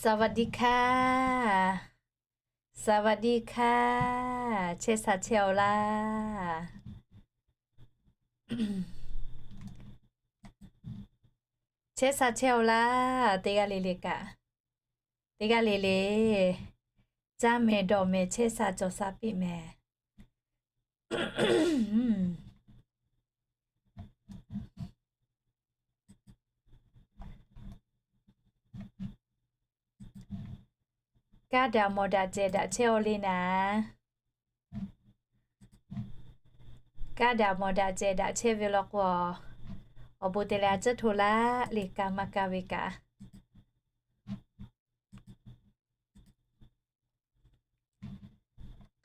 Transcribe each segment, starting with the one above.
สวัสดีค่ะ สวัสดีค่ะ Chehˇ sha chehˇ-oˆ laˇ. Chehˇ sha chehˇ-oˆ laˇ. Teˇ g'aˇ le le kaꞈ, teˇ g'aˇ le le caˇ mehˍ dawˬ mehˍ chehˇ sha cawˬ sha piˇ mehˍ. Kaˇ daꞈ mawˬ daꞈ cehˬ daꞈ chehˇ-oˆ le naˍ. Kaˇ daꞈ mawˬ daꞈ cehˬ daꞈ chehˇ ve law k'o, awˬ bon te leh a ciˉ hto laˇ le, kaˇ maˇ kaˇ ve kaꞈ.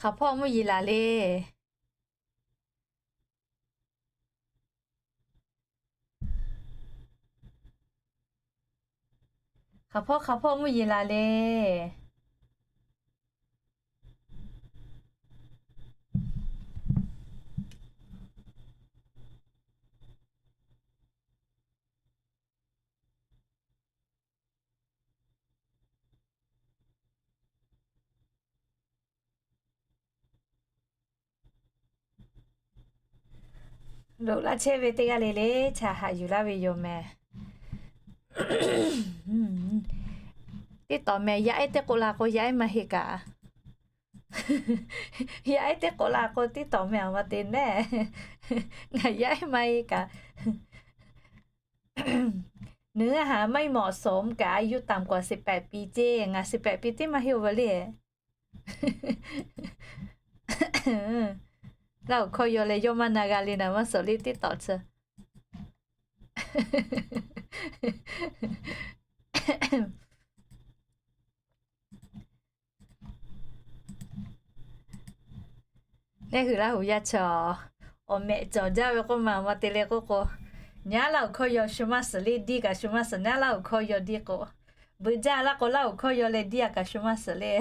Hk'aˬ hpawˇ mvuhˇ yeˬ laˬ le. Hk'aˬ hpawˇ hk'aˬ hpawˇ mvuhˇ yeˬ laˬ le. Loꞈ laˇ chehˇ ve teˇ g'aˇ le le, chaꞈ haꞈ yuˬ laˇ ve yoˬ mehˍ. Tiˇ tawˍ mehˍ, yaˇ ehˉ teˇ k'oˆ la k'o, yaˇ ehˉ maˇ heˆ kaꞈ. Yaˇ ehˉ teˇ k'oˆ la k'o, tiˇ tawˍ mehˍ a ma te nehˇ. Ngaˬ yaˇ ehˉ maˇ heˆ kaꞈ. Nui haˍ maˇ heˆ mawˬ soˍ mvuhˇ kaꞈ a yuˇ taˍ mvuhˇ kaꞈ siˍ pehˍ piˍ ceˇ, ngaˬ siˍ pehˍ piˍ teˇ maˇ heˆ-oˬ ve le. Laˇ huˍ hkawˇ yaw leh yawˇ maˇ na g'a le naˍ, maˇ suhˍ le tiˇ tawˍ chi. Neˇ hui Laˇ huˍ yaˇ chaw, awˬ mehꞈ cawˬ jaˇ ve k'oˆ ma, maˇ te leh k'oˆ k'o, nyaˉ Laˇ huˍ hkawˇ yaw shu maˇ suhˍ le, diˇ kaꞈ shu maˇ suhˍ, nyaˉ Laˇ huˍ hkawˇ yaw diˇ k'o, beuꞈ jaˇ laˇ k'o Laˇ huˍ hkawˇ yaw leh diˇ a kaꞈ shu maˇ suhˍ le.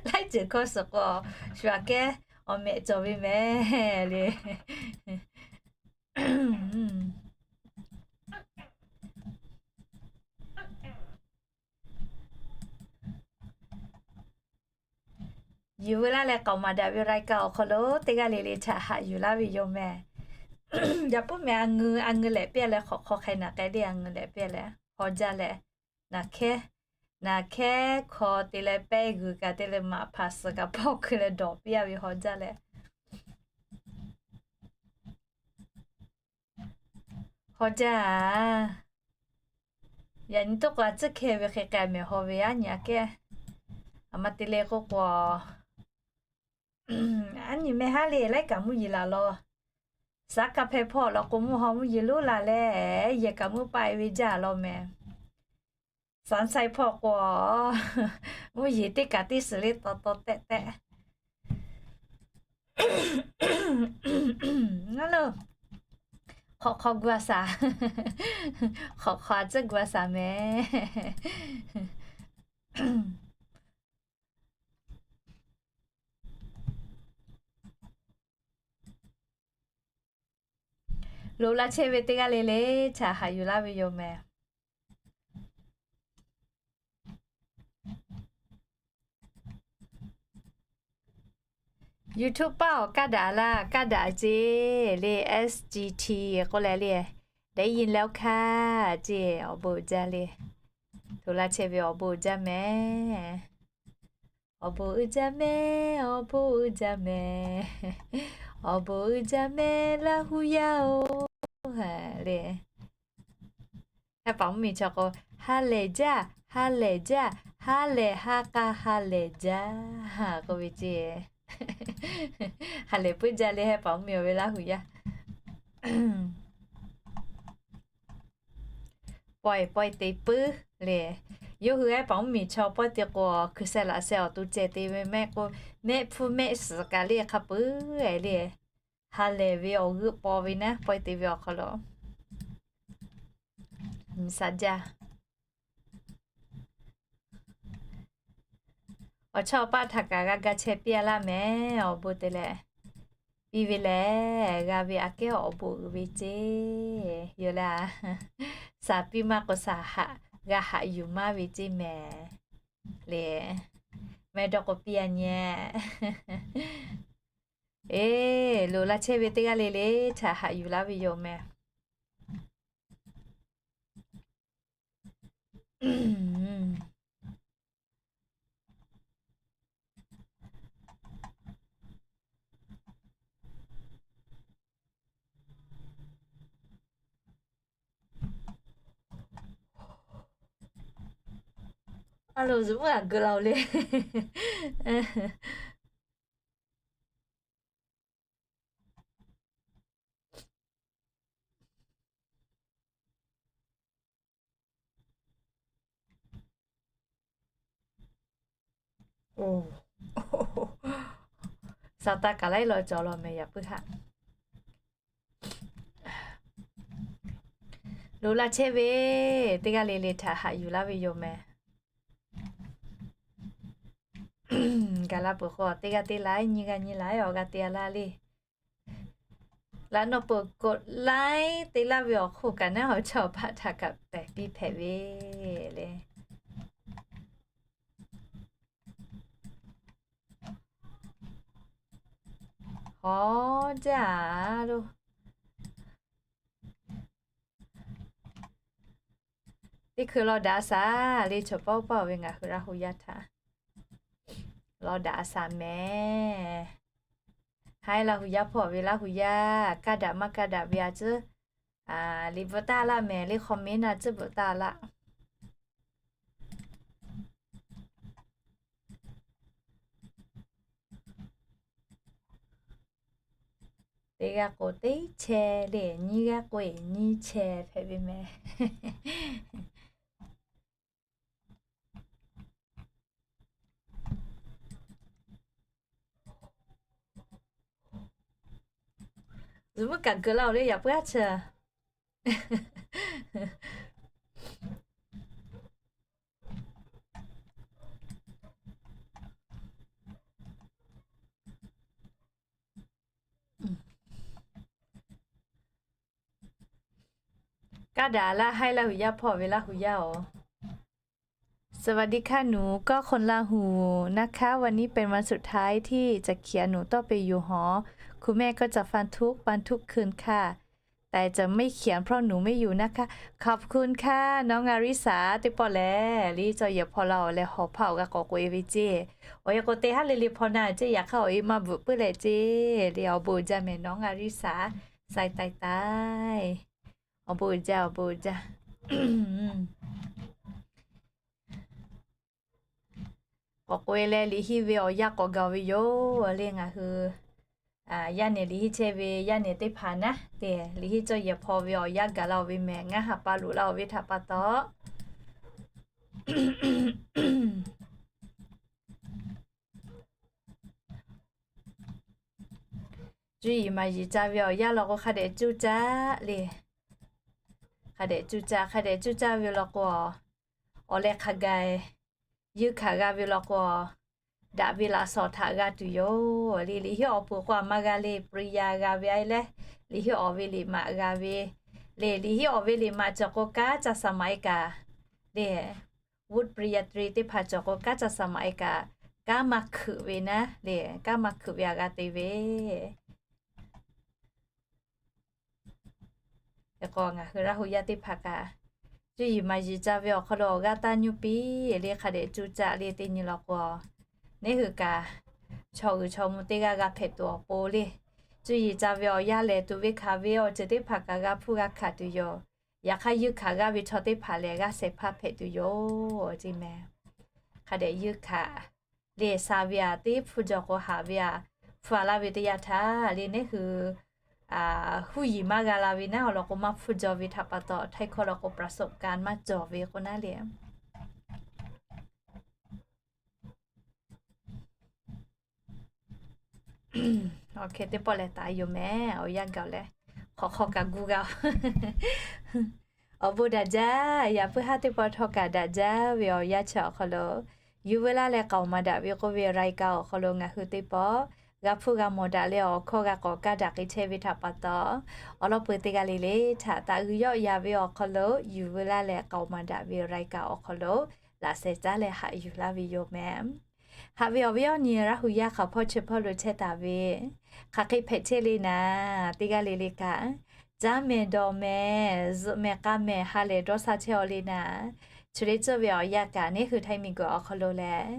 Laiˉ ceuˬ hkawˇ suhˍ k'o, shu aꞈ kehˉ awˬ mehꞈ cawˬ ve mehˍ le. Yuˬ veu laˇ leh k'aoˍ maˍ daꞈ ve รายการ awˬ hk'aw lo teˇ g'aˇ le le chaꞈ haꞈ yuˬ laˇ ve yoˬ mehˍ. Yaꞈ puiˉ mehˍ, a ngeu a ngeu lehꞈ piˇ leh hk'awꞈ hk'aw hk'ai naꞈ k'ai le, a ngeu lehꞈ piˇ leh haw jaˇ leh, naˬ hkehˉ, naˬ hkehˉ hk'aw te leh pehˇ g'uiˬ kaꞈ te leh maꞈ hpaˍ suhˍ kaꞈ hpawˇ hkui leh dawˬ piˇ a ve haw jaˇ leh haw jaˇ. Yaꞈ nyi toˆ k'o a tcuhˉ hkeh ve hk'e k'ai mehˍ haw ve aˉ nyi aꞈ kehˉ. A ma te leh k'oˆ k'o, aˉ nyi meh haˉ le laiˉ kaꞈ mvuhˇ yeˬ laˬ law. Saˉ kaˇ hpehˇ hpawˇ law k'o mvuhˇ haw mvuhˇ yeˬ lonˉ la leh, yehˬ kaꞈ mvuhˇ paˆ e ve jaˇ law mehˍ. Saˉ saiˉ hpawˇ k'o, mvuhˇ yeˬ teˇ kaꞈ teˇ suhˍ le taw taw tehˆ tehˆ. Hk'awꞈ hk'aw gu a shaˍ, hk'awꞈ hk'aw a tcuhˉ gu a shaˍ mehˍ. Loꞈ la chehˇ ve teˇ g'aˇ le le, chaꞈ haꞈ yuˬ laˇ ve yoˬ mehˍ. YouTube paˆ awˬ kaˇ daꞈ laˇ, kaˇ daꞈ ceˇ le, S G T k'oˆ leh le, ได้ยินแล้วค่ะ ceˇ, awˬ bon uiˍ jaˇ le. Hto laˇ chehˇ ve awˬ bon uiˍ jaˇ mehˍ. Awˬ bon uiˍ jaˇ mehˍ, awˬ bon uiˍ jaˇ mehˍ, awˬ bon uiˍ jaˇ mehˍ Laˇ huˍ yaˇ-oˬ le. Heh paˍ mvuhˇ miˬ chaw k'o, ha lehˬ jaˇ, ha lehˬ jaˇ, ha lehˬ ha k'a ha lehˬ jaˇ k'oˆ ve ceˇ. Ha lehˬ puiˉ jaˇ le, heh paˍ mvuhˇ miˬ awˬ ve Laˇ huˍ yaˇ. Pawehˇ pawehˇ te puiˉ le. Yawˇ hui heh paˍ mvuhˇ miˬ chaw pawehˇ te k'o, hkui sheh laꞈ sheh awˬ to ceh te ve mehˆ k'o, mehˆ hpfuhˇ mehˆ suhˍ kaꞈ le hk'a peuˬ le. Ha lehˬ ve awˬ g'euˆ paw ve naˉ pawehˇ te ve awˬ hk'aw lo, nyi sha jaˇ. Awˬ chawˇ awˬ paˆ htaꞈ kaꞈ g'a ga chehˇ piˇ a laˇ mehˍ. Awˬ bon te leh piˇ ve lehˬ, g'a ve aꞈ kehˉ awˬ bon uiˍ ve ceˇ. Yoˬ leh, shaˍ piˇ maˇ k'o shaˍ haꞈ, g'a haꞈ yuˬ maˇ ve ceˇ mehˍ le. Mehˍ dawˇ k'oˍ piˇ a nyi. Eˬ, loˍ la chehˇ ve teˇ g'aˇ le le htaꞈ haꞈ yuˬ laˇ ve yoˬ mehˍ. A loˍ zuhꞈ mvuhˇ aꞈ geu la-oˬ le. Saˍtanˍ kaˍ laiˉ law cawˬ law mehˍ yaꞈ puiˉ haˆ. Loˍ la chehˇ ve teˇ g'aˇ le le htaꞈ haꞈ yuˬ laˇ ve yoˬ mehˍ. Gaˬ la peuˬ k'o teˇ g'aˇ te laiˉ nyi g'aˇ nyi laiˉ awˬ g'a te a laˇ le. Laꞈ nawˉ peuˬ กดไลค์ te laˇ ve awˬ hk'oˆ kaꞈ naˉ awˬ chawˇ awˬ paˆ htaꞈ kaꞈ pehˬ piˇ hpehꞈ ve le. Hawˉ jaˇ loˬ. Teˇ hkui law daꞈ a saˍ le, chaw pawˆ pawˆ ve ngaˬ hui Laˇ hu yaˇ htaꞈ law daꞈ a saˍ mehˍ. Haiˉ Laˇ hu yaˇ hpawˇ ve Laˇ hu yaˇ kaˇ daꞈ maˇ kaˇ daꞈ ve a ciˉ liꞈ bvuhꞈ taˍ laˇ mehˍ le, comment a ciˉ bvuhꞈ taˍ laˇ. Teˇ g'aˇ k'o teˇ chehˇ le, nyiˇ g'aˇ k'o eˬ nyiˇ chehˇ hpehꞈ ve mehˍ. Zuhꞈ mvuhˇ kaꞈ geu laˇ-oˬ le, yaꞈ puiˉ aˉ chehˇ. Kaˇ daꞈ laˇ, Haiˉ Laˇ hu yaˇ hpawˇ ve Laˇ hu yaˇ-oˬ. สวัสดีค่ะ หนูก็คนลาหูนะคะ วันนี้เป็นวันสุดท้ายที่จะเขียน หนูต้องไปอยู่หอ คุณแม่ก็จะฟันทุก ฟันทุกคืนค่ะ แต่จะไม่เขียนเพราะหนูไม่อยู่นะคะ ขอบคุณค่ะ น้องอาริสา teˇ pawˆ lehˬ, liꞈ cawˬ yehˬ hpaw la-oˬ leh hawˍ hpaˇ awˬ g'a k'awꞈ k'oꞈ-e ve ceˇ. Awˬ yehˬ k'o te haˉ le le hpaw na ceˇ, yaꞈ hk'aˇ awˬ e maˇ bvuhꞈ puiˉ leh ceˇ le, awˬ bon uiˍ jaˇ mehˍ น้องอาริสา sai tai tai. Awˬ bon uiˍ jaˇ, awˬ bon uiˍ jaˇ. K'awꞈ k'oꞈ-e leh liꞈ henˇ ve awˬ yanˇ k'awꞈ gaˬ ve yoˬ le ngaˬ hui. Yaˇ nehˬ liꞈ henˇ chehˇ ve yaˇ nehˬ teˇ hpaˍ naˉ te, liꞈ henˇ cawˇ yehˬ hpaw ve awˬ yanˇ gaˬ la-oˬ ve mehˍ, ngaˇ ha pa loꞈ laˇ-oˬ ve htaꞈ pa taw cuˇ yiˍ maˍ yiˍ ca ve awˬ yanˇ law k'o hk'a dehꞈ cuˇ caˆ le. Hk'a dehꞈ cuˇ caˆ, hk'a dehꞈ cuˇ caˆ ve law k'o, awˬ leh hk'a gaˬ yuˇ hkanˍ g'a ve law k'o, daꞈ ve laꞈ shawˍ htaꞈ g'a tuˬ yoˬ le. Liꞈ henˇ awˬ peuˬ k'o a ma g'a le, ปริญญา g'a ve a leh, liꞈ henˇ awˬ ve liꞈ maꞈ g'a ve le. Liꞈ henˇ awˬ ve liꞈ maꞈ cawˬ k'o kanˉ ca saˍ maˍ e kaꞈ le, วุฒิปริญญาตรี teˇ hpaˍ cawˬ k'o kanˉ ca saˍ maˍ e kaꞈ, kanˉ maˇ hkeuꞈ ve naˉ le, kanˉ maˇ hkeuꞈ ve a g'a te ve. Hk'e k'o ngaˬ hui Laˇ hu yaˇ teˇ hpaˍ kaꞈ, cuˇ yiˍ maˍ yiˍ ca ve awˬ hk'aw lo awˬ g'aˇ taˇ nyuˇ piˇ le, hk'a dehꞈ cuˇ caˆ le teˇ nyi law k'o, neˇ hui kaꞈ chaw g'uiˬ chaw mvuh teˇ g'aˇ g'a hpehꞈ tuˬ awˬ pon le. Cuˇ yiˍ ca ve awˬ yanˇ lehˬ tuˬ ve hkanˍ ve awˬ ceuˬ teˇ hpaˍ kaꞈ g'a hpuˇ g'a hkanˍ tuˬ yoˬ. Yaꞈ hk'aˇ yuˇ hkanˍ g'aˇ ve chaw teˇ hpaˍ lehˬ g'aˇ shehˍ hpaˇ hpehꞈ tuˬ yoˬ ceˇ mehˍ. Hk'a dehꞈ yuˇ hkanˍ le, sha ve aꞈ teˇ hpuˇ jaw k'o haꞈ ve aꞈ hpuˇ a laˇ ve teˇ yanˇ htaˇ le, neˇ hui huˇ yiˍ maˇ g'a la ve naˉ awˬ lawn k'o, maˇ hpuˇ jaw ve htaꞈ pa taw, htaiˇ hkawˇ law k'o ประสบการณ์ maˇ cawˬ ve k'o naˉ le. Awˬ hk'e teˇ pawˆ leh taˍ yoˬ mehˍ, awˬ yanˇ gaˬ-oˬ leh hk'awꞈ hk'aw kaꞈ gu g'a-oˬ. Awˬ bon daꞈ jaˇ. Yaꞈ puiˉ haˉ teˇ pawˆ htawˇ kaꞈ daꞈ jaˇ ve awˬ yanˇ chi awˬ hk'aw lo, yuˇ veu laˇ leh k'aoˍ maˍ daꞈ ve k'oˆ ve รายการ awˬ hk'aw lo ngaˬ hui teˇ pawˆ g'a hpuˇ g'a mawˬ daꞈ leh awˬ hkawˇ g'a k'awꞈ kaˇ daꞈ k'ai chehˇ ve htaꞈ pa taw, awˬ lawn peuˬ teˇ g'aˇ le le htaꞈ taˍ g'uiˬ yawˆ yan ve awˬ hk'aw lo yuˬ veu laˇ leh k'aoˍ maˍ daꞈ ve รายการ awˬ hk'aw lo laꞈ sheh caˉ leh haꞈ yuˬ laˇ ve yoˬ mehˍ. Haꞈ ve awˬ viˉ awˬ nyi Laˇ hu yaˇ hk'aˬ hpawˇ chi hpawˇ lo chehˇ taˍ ve, hk'aˬ hk'e hpehꞈ chehˇ le naˍ, teˇ g'aˇ le le kaꞈ, caˉ mehˍ dawˬ mehˍ zuhꞈ mehˍ k'a mehˍ ha lehˬ dawˇ sha chehˇ aw le naˍ, chi le tcuhˇ ve awˬ yanˇ kaꞈ neˇ hui htaiˇ miˬguiˬ awˬ hk'aw lo leh,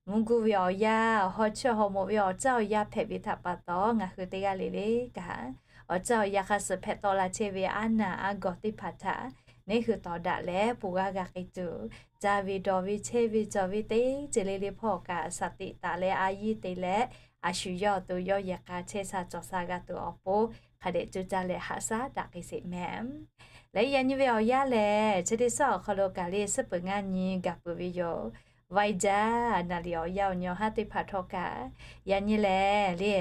mvuhˇ guˇ ve awˬ yanˇ, haw chiˇ haw moꞈ ve awˬ caˇ awˬ yanˇ hpehꞈ ve htaꞈ pa taw, ngaˬ hui teˇ g'aˇ le le kaꞈ, awˬ caˇ awˬ yanˇ hk'a suhˍ hpehꞈ tawˆ la chehˇ ve aˉ naˍ aˉ gawˬ teˇ hpaˍ htaꞈ neˇ hui tawˍ daꞈ leh ponˬ g'aˇ g'a k'ai tuˬ, ca ve dawˬ ve chehˇ ve cawˬ ve teˇ ceuˬ le le hpawˇ kaꞈ shaˍ tiꞈ taˍ leh a yiˇ te leh, a shu yawˇ awˬ to yawˇ yehˬ k'a chehˇ sha cawˬ sha g'a tuˬ awˬ pon, hk'a dehꞈ coˇ caˇ leh haꞈ shaˉ daꞈ k'ai sheˍ mehˍ. Leh yaꞈ nyi ve awˬ yanˇ lehˬ, chi teˇ suhˉ awˬ hk'aw lo kaꞈ le suhˉ peuˬ ngaˇ nyi gaˬ peuˬ ve yoˬ. Vaiˇ jaˇ naˍ riˍ awˬ yanˇ awˬ nyi awˬ haˉ teˇ hpaˍ htawˇ kaꞈ, yaꞈ nyi lehˬ le,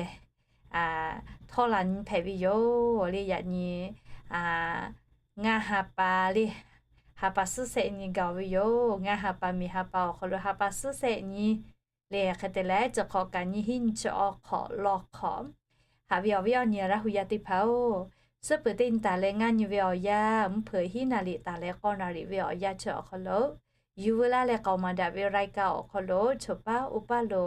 htawˇ laˬ nyi hpehꞈ ve yoˬ le. Yaꞈ nyi ngaˇ ha pa le, ha pa suhˉ shehˆ nyi gaˬ ve yoˬ. Ngaˇ ha pa miˬ ha pa awˬ hk'aw lo ha pa suhˉ shehˆ nyi le. Hk'e te leh, chi hk'awꞈ kaꞈ nyi hiˉ nyi chi awˬ hk'awꞈ lawˬ hk'awꞈ, haꞈ ve awˬ viˉ awˬ nyi Laˇ hu yaˇ teˇ hpaˍ-oˬ, suhˉ peuˬ teˇ nyi taˍ leh ngaˇ nyi ve awˬ yanˇ, mvuhˇ hpeuꞈ hiˉ naˍ riˍ taˍ leh k'awˇ naˍ riˍ ve awˬ yanˇ chi awˬ hk'aw lo, yuˬ veu laˇ leh k'aoˍ maˍ daꞈ ve รายการ awˬ hk'aw lo, choˬ paˉ oˇ paˉ lo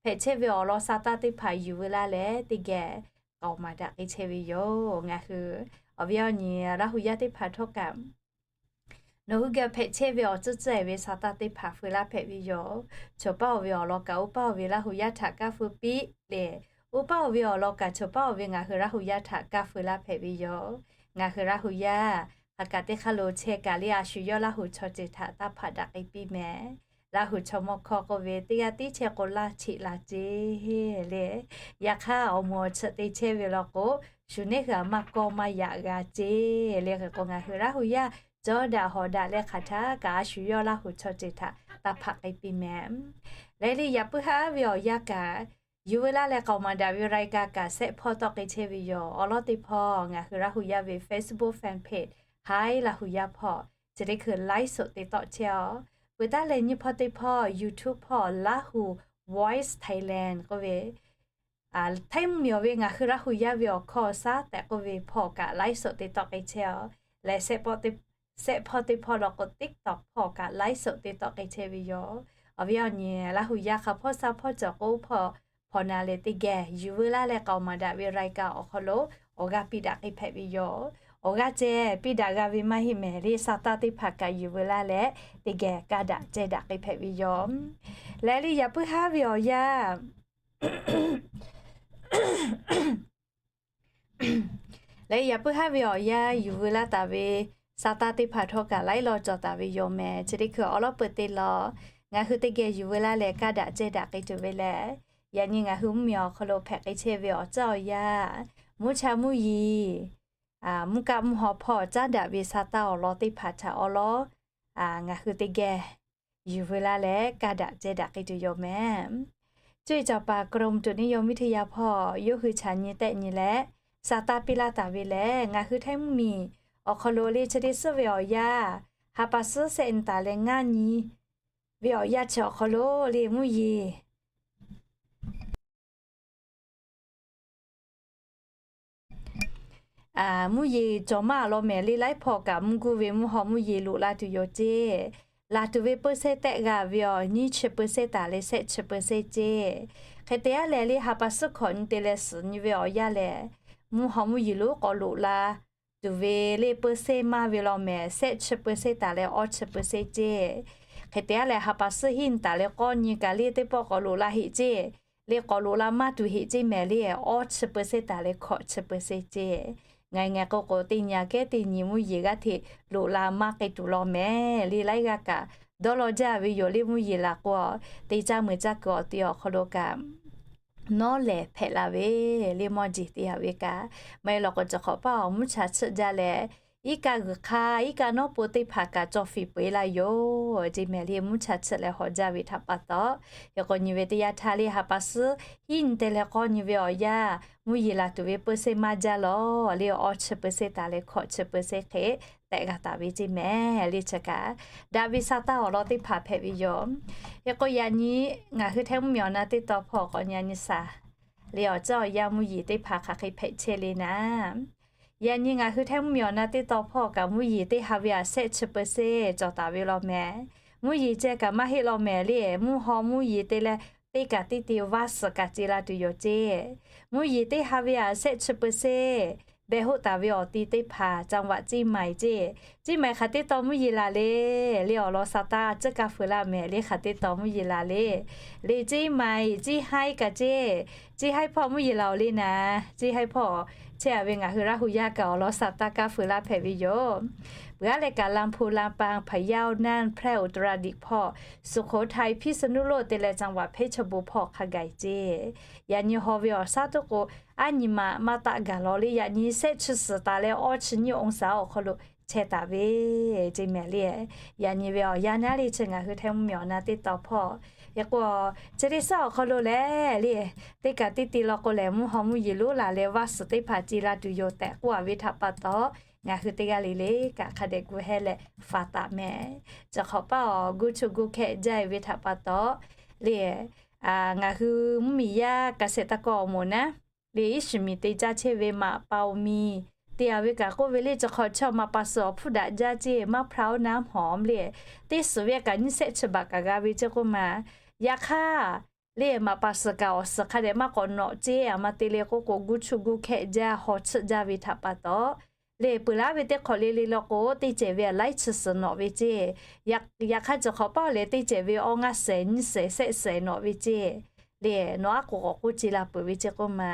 hpehꞈ chehˇ ve awˬ lawn sa taˇ teˇ hpaˍ yuˬ veu laˇ leh teˇ geh k'aoˍ maˍ daꞈ k'ai chehˇ ve yoˬ. Ngaˬ hui awˬ viˉ awˬ nyi Laˇ hu yaˇ teˇ hpaˍ htawˇ kaꞈ, nawˬ hui geh hpehꞈ chehˇ ve awˬ tcuhˇ tcuhˇ-e ve sa taˇ teˇ hpaˍ feu laˇ hpehꞈ ve yoˬ. Choˬ paˉ oˇ ve awˬ lawn kaꞈ oˇ paˉ oˇ ve Laˇ hu yaˇ htaꞈ kaˇ feu piˇ leh, oˇ paˉ oˇ ve awˬ lawn kaꞈ choˬ paˉ oˇ ve ngaˬ hui Laˇ hu yaˇ htaꞈ kaˇ feu laˇ hpehꞈ ve yoˬ. Ngaˬ hui Laˇ hu yaˇ hk'aˬ kaꞈ teˇ hk'aˇ lo chehˇ kaꞈ le, a shu yawˇ Laˇ hu chaw ceuˬ htaꞈ taˇ hpaꞈ daꞈ k'ai piˇ mehˍ. Laˇ hu chaw mawˇ hkawˇ k'oˆ ve, teˇ g'aˇ tiˉ chehˇ k'o laˇ cheꞈ la ceˇ le. Yaꞈ hk'aˇ, awˬ moˍ awˬ chi te chehˇ ve law k'o, shu neˇ hui aꞈ maˇ kawˇ maˇ yaꞈ g'a ceˇ le. Hk'e k'o, ngaˬ hui Laˇ hu yaˇ cawˇ daꞈ hawˍ daꞈ leh hk'aˬ htaˇ kaꞈ a shu yawˇ Laˇ hu chaw ceuˬ htaꞈ taˇ hpaꞈ k'ai piˇ mehˍ. Leh le yaꞈ puiˉ haˉ ve awˬ yanˇ kaꞈ, yuˬ veu laˇ leh k'aoˍ maˍ daꞈ ve รายการ kaꞈ shehˆ hpawˇ tawˆ k'ai chehˇ ve yoˬ. Awˬ lawn teˇ hpawˇ ngaˬ hui Laˇ hu yaˇ ve Facebook fan page Haiˉ Laˇ hu yaˇ hpawˇ chi teˇ hkui ไลฟ์สด te tawˆ chehˇ-oˬ. Peuˬ taˉ leh nyiˇ hpawˇ teˇ hpawˇ YouTube hpawˇ Laˇ hu Voice Thailand k'oˆ ve, Htaiˇ mvuhˇmiˬ awˬ ve ngaˬ hui Laˇ hu yaˇ ve awˬ hkawˇ shaˉ tehꞈ k'oˆ ve hpawˇ kaꞈ ไลฟ์สด te tawˆ k'ai chehˇ-oˬ. Leh shehˆ hpawˇ teˇ hpawˇ law k'o TikTok hpawˇ kaꞈ ไลฟ์สด te tawˆ k'ai chehˇ ve yoˬ. Awˬ viˉ awˬ nyi Laˇ hu yaˇ hk'aˬ hpawˇ shaˉ hpawˇ cawˬ k'o, oˇ hpawˇ hpawꞈ na leh teˇ geh yuˬ veu laˇ leh k'aoˍ maˍ daꞈ ve รายการ awˬ hk'aw lo awˬ g'aˇ piˇ daꞈ k'ai hpehꞈ ve yoˬ. Awˬ g'aˇ ceh piˇ daꞈ g'a ve maˇ heˆ mehˍ le, sa taˇ teˇ hpaˍ kaꞈ yuˬ veu laˇ leh teˇ geh kaˇ daꞈ ceh daꞈ k'ai hpehꞈ ve yoˬ. Leh le yaꞈ puiˉ haˉ ve awˬ yanˇ Leh yaꞈ puiˉ haˉ ve awˬ yanˇ yuˬ veu laˇ taˍ ve sa taˇ teˇ hpaˍ htawˇ kaꞈ laiˉ law cawˬ taˍ ve yoˬ mehˍ. Chi teˇ hkui awˬ lawn peuˬ te law, ngaˬ hui teˇ geh yuˬ veu laˇ leh kaˇ daꞈ ceh daꞈ k'ai tuˬ ve lehˬ, yaꞈ nyi ngaˬ hui mvuhˇmiˬ awˬ hk'aw lo hpehꞈ k'ai chehˇ ve awˬ caˇ awˬ yanˇ, mvuhˇ cha mvuhˇ yeˬ, mvuhˇ kaˆ mvuhˇ haw hpawˇ caˉ daꞈ ve sa taˇ awˬ lawn teˇ hpaˍ htaꞈ awˬ lawn ngaˬ hui teˇ geh yuˬ veu laˇ leh kaˇ daꞈ ceh daꞈ k'ai tuˬ yoˬ mehˍ. Cuˇ yiˍ cawˬ paˍ กรมอุตุนิยมวิทยา hpawˇ yawˇ hui chaꞈ nyi tehˆ nyi leh sa taˇ piˇ laˇ taˍ ve lehˬ, ngaˬ hui Htaiˇ mvuhˇmiˬ awˬ hk'aw lo le chi teˇ suhˉ ve awˬ yanˇ, ha pa suhˉ shehˆ nyi taˍ leh ngaˇ nyi ve awˬ yanˇ chi awˬ hk'aw lo le mvuhˇ yeˬ mvuhˇ yeˬ cawˬ maˇ law mehˍ le, laiˉ hpawˇ kaꞈ mvuhˇ guˇ ve mvuhˇ haw mvuhˇ yeˬ loꞈ la tuˬ yoˬ ceˇ. Laˬ tuˬ ve เปอร์เซ็นต์ tehˆ g'a ve awˬ nyiˇ chi เปอร์เซ็นต์ taˍ leh shehˆ chi เปอร์เซ็นต์ ceˇ. Hk'e te aˉ leh le ha pa suhˉ hkawꞈ nyi te leh suhˍ nyi ve awˬ yanˇ lehˬ, mvuhˇ haw mvuhˇ yeˬ lonˉ k'awꞈ loꞈ la tuˬ ve le เปอร์เซ็นต์ maˇ ve law mehˍ, shehˆ chi เปอร์เซ็นต์ taˍ leh awˇ chi เปอร์เซ็นต์ ceˇ. Hk'e te aˉ leh ha pa suhˉ hiˉ nyi taˍ leh k'awˇ nyi kaꞈ le teˇ pawˆ k'awꞈ loꞈ la heꞈ ceˇ. Le k'awꞈ loꞈ la maˇ tuˬ heꞈ ceˇ mehˍ le, awˇ chi เปอร์เซ็นต์ taˍ leh hkawꞈ chi เปอร์เซ็นต์ ceˇ. Ngaˬ ngaˬ k'o k'o teˇ nyi aꞈ kehˉ teˇ nyi mvuhˇ yeˬ g'aˇ hteꞈ loꞈ la maˇ k'ai tuˬ law mehˍ le, laiˉ g'aˇ kaꞈ dawˇ law jaˇ ve yoˬ le. Mvuhˇ yeˬ laˬ k'o, te caˇ meuꞈ caˇ kuiˬ awˬ te awˬ hk'aw lo kaꞈ nawˉ lehˬ hpehꞈ la ve le, mawˇ jeˬ te yaꞈ ve kaꞈ maˇ heˆ law k'o, cawˬ hk'awꞈ paˇ awˬ mvuhˇ cha chiˆ jaˇ leh, iˉ kaˆ g'uiˬ hk'aˇ iˉ kaˆ nawˉ po teˇ hpaˍ kaꞈ caw fiˍ peu-eˬ laˇ yoˬ ceˇ mehˍ le. Mvuhˇ cha chiˆ leh hawꞈ jaˇ ve htaꞈ pa taw, hk'e k'o nyi ve teˇ yanˇ htaˇ le ha pa suhˉ hiˉ nyi te leh k'awˇ nyi ve awˬ yanˇ, mvuhˇ yeˬ laˬ tuˬ ve เปอร์เซ็นต์ maˇ jaˇ law le, awˇ chi เปอร์เซ็นต์ taˍ leh hkawꞈ chi เปอร์เซ็นต์ hk'e tehꞈ g'a taˍ ve ceˇ mehˍ le. Chi kaꞈ daꞈ ve sa taˇ awˬ lawn teˇ hpaˍ hpehꞈ ve yoˬ. Hk'e k'o yaꞈ nyi ngaˬ hui Htaiˇ mvuhˇmiˬ awˬ na teˇ tawn hpawˇ k'awꞈ nyi a nyi shaˍ le awˬ caˇ awˬ yanˇ mvuhˇ yeˬ teˇ hpaˍ hk'aˬ hk'e hpehꞈ chehˇ le naˉ. Yaꞈ nyi ngaˬ hui htehˇ mvuhˇmiˬ awˬ na teˇ taw hpawˇ kaꞈ mvuhˇ yeˬ teˇ ha ve a shehˆ chi เปอร์เซ็นต์ cawˬ taˍ ve law mehˍ. Mvuhˇ yeˬ ceh kaꞈ maˇ heˆ law mehˍ le. Mvuhˇ haw mvuhˇ yeˬ te leh teˇ kaꞈ teˇ te vaˇ suhˍ kaꞈ ce la tuˬ yoˬ ceˇ. Mvuhˇ yeˬ teˇ ha ve a shehˆ chi เปอร์เซ็นต์ beh hoˆ taˍ ve awˬ ti teˇ hpaˍ จังหวัดเชียงใหม่ ceˇ. Ceˇ maiˍ hk'aˬ teˇ taw mvuhˇ yeˬ laˬ le. Le awˬ lawn sa taˇ ciˉ kaˇ feu laˇ mehˍ le hk'aˬ teˇ taw mvuhˇ yeˬ laˬ le. Le ceˇ maiˍ ceˇ haiˉ kaꞈ ceˇ. Ceˇ haiˉ hpawˇ mvuhˇ yeˬ laˬ oˬ le naˉ. Ceˇ haiˉ hpawˇ chehˇ a ve ngaˬ hui Laˇ hu yaˇ kaꞈ awˬ lawn sa taˇ kaˇ feu laˇ hpehꞈ ve yoˬ. Peuˬ aˉ leh kaꞈ ลำพูน ลำปาง พะเยา น่าน แพร่ อุตรดิตถ์ hpawˇ สุโขทัย พิษณุโลก te leh จังหวัดเพชรบูรณ์ hpawˇ hk'a gaˬ ceˇ. Yaꞈ nyi haw ve awˬ shaˉ toˉ k'o, aˉ nyi ma maˇ taˆ gaˬ law le. Yaꞈ nyi shehˆ chi suhˍ taˍ leh awˇ chi nyiˇ องศา awˬ hk'aw lo chehˇ taˍ ve ceˇ mehˍ le. Yaꞈ nyi ve awˬ yanˇ naˉ le chi ngaˬ hui htehˇ mvuhˇmiˬ awˬ na teˇ taw hpawˇ. Yaꞈ k'o, chi teˇ suhˉ awˬ hk'aw lo lehˬ le, teˇ kaꞈ teˇ te law k'o lehˬ mvuhˇ haw mvuhˇ yeˬ lonˉ laˬ leh vaˇ suhˍ teˇ hpaˍ ce la tuˬ yoˬ tehꞈ k'oˆ a ve htaꞈ pa taw, ngaˬ hui teˇ g'aˇ le le kaꞈ hk'a dehꞈ gu heh leh faˍ taˍ mehˍ. Chi hk'awꞈ paˇ awˬ gu chu gu hkeh jaˇ e ve htaꞈ pa taw le, ngaˬ hui mvuhˇmiˬ yaˇ เกษตรกร awˬ moˍ naˉ le, iˉ shiˍ miˬ te caˇ chehˇ ve maꞈ pa oˬ miˬ te a ve kaꞈ k'oˆ ve le, chi hk'awꞈ chi maꞈ pa suhˍ awˬ hpfuhˇ daꞈ jaˇ ceˇ, มะพร้าวน้ำหอม le, teˇ suhˍ ve kaꞈ nyiˇ shehˆ chi baꞈ kaꞈ g'a ve ceˇ k'oˆ ma. Yaꞈ hk'aˇ le maꞈ pa suhˍ kaꞈ awˬ suhˍ hk'a dehꞈ maˇ k'awꞈ nawꞈ ceˇ. A ma te le k'oˆ k'o gu chu gu hkeh jaˇ, haw chiˆ jaˇ ve htaꞈ pa taw le, peuˬ laˉ ve teˇ hk'awꞈ le le law k'o teˇ cehˬ ve a laiˉ chi suhˍ nawꞈ ve ceˇ. Yaꞈ hk'aˇ chi hk'awꞈ paˇ lehˬ teˇ cehˬ ve awˇ ngaˇ shehˍ nyiˇ shehˍ shehˆ shehˍ nawꞈ ve ceˇ. Le nawˬ aˉ k'oˍ k'awꞈ k'oˆ ce la peuˬ ve ceˇ k'oˆ ma.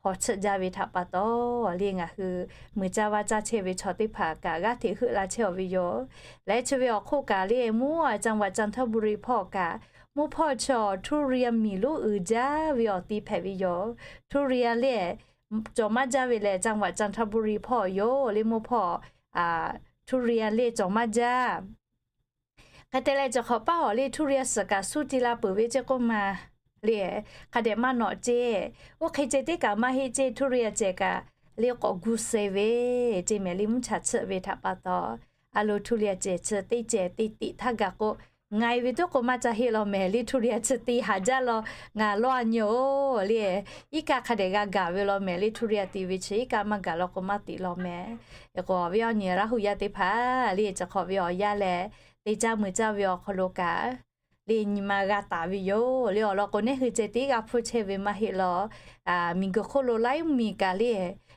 Haw chiˆ jaˇ ve htaꞈ pa taw le ngaˬ hui muiˬ caˇ vaˇ caˇ chehˇ ve chaw teˇ hpaˍ kaꞈ g'aˇ hteꞈ heuˆ la chehˇ a ve yoˬ. Leh chi ve awˬ hk'oˆ kaꞈ le mvuhˇ จังหวัดจันทบุรี hpawˇ kaꞈ mvuhˇ hpawˇ chi ทุเรียน miˬ lonˉ uiˍ jaˇ ve awˬ ti hpehꞈ ve yoˬ. ทุเรียน le cawˬ maˇ jaˇ ve lehˬ จังหวัดจันทบุรี hpawˇ yoˬ le. Mvuhˇ hpawˇ ทุเรียน le cawˬ maˇ jaˇ. Hk'e te leh chi hk'awꞈ paˇ awˬ le ทุเรียน suhˍ kaꞈ suˇ ce la peuˬ ve ceˇ k'oˆ ma. Le hk'a dehꞈ maˇ nawꞈ ceˇ. Oˇ hk'e ceh tiˉ kaꞈ maˇ heˆ ceˇ, ทุเรียน cehˬ kaꞈ le k'awꞈ gu se ve ceˇ mehˍ le. Mvuhˇ chaꞈ chiˆ ve htaꞈ pa taw, a lo ทุเรียน cehˬ chi teˇ cehˬ te tiꞈ htaˇ gaˬ k'o, nga e ve tuˉ k'o maˇ ca heˆ law mehˍ le. ทุเรียน chi te haˍ jaˇ law, ngaˬ lawˇ a nyi oˬ le. Iˉ kaˆ hk'a dehꞈ g'a gaˬ ve law mehˍ le. ทุเรียน te ve chi iˉ kaˆ maˇ gaˬ law k'o maˇ tiꞈ law mehˍ. Eˬ k'o awˬ viˉ awˬ nyi Laˇ hu yaˇ teˇ hpaˍ le, chi hk'awꞈ ve awˬ yanˇ lehˬ, te caˇ mui caˇ ve awˬ hk'aw lo kaꞈ le nyi ma g'a taˍ ve yoˬ le. Awˬ lawn k'o neˇ hui ceh tiˉ g'a hpuˇ chehˇ ve maˇ heˆ law. Miˬguiˬ hk'oˆ lo laiˉ mvuhˇmiˬ kaꞈ le,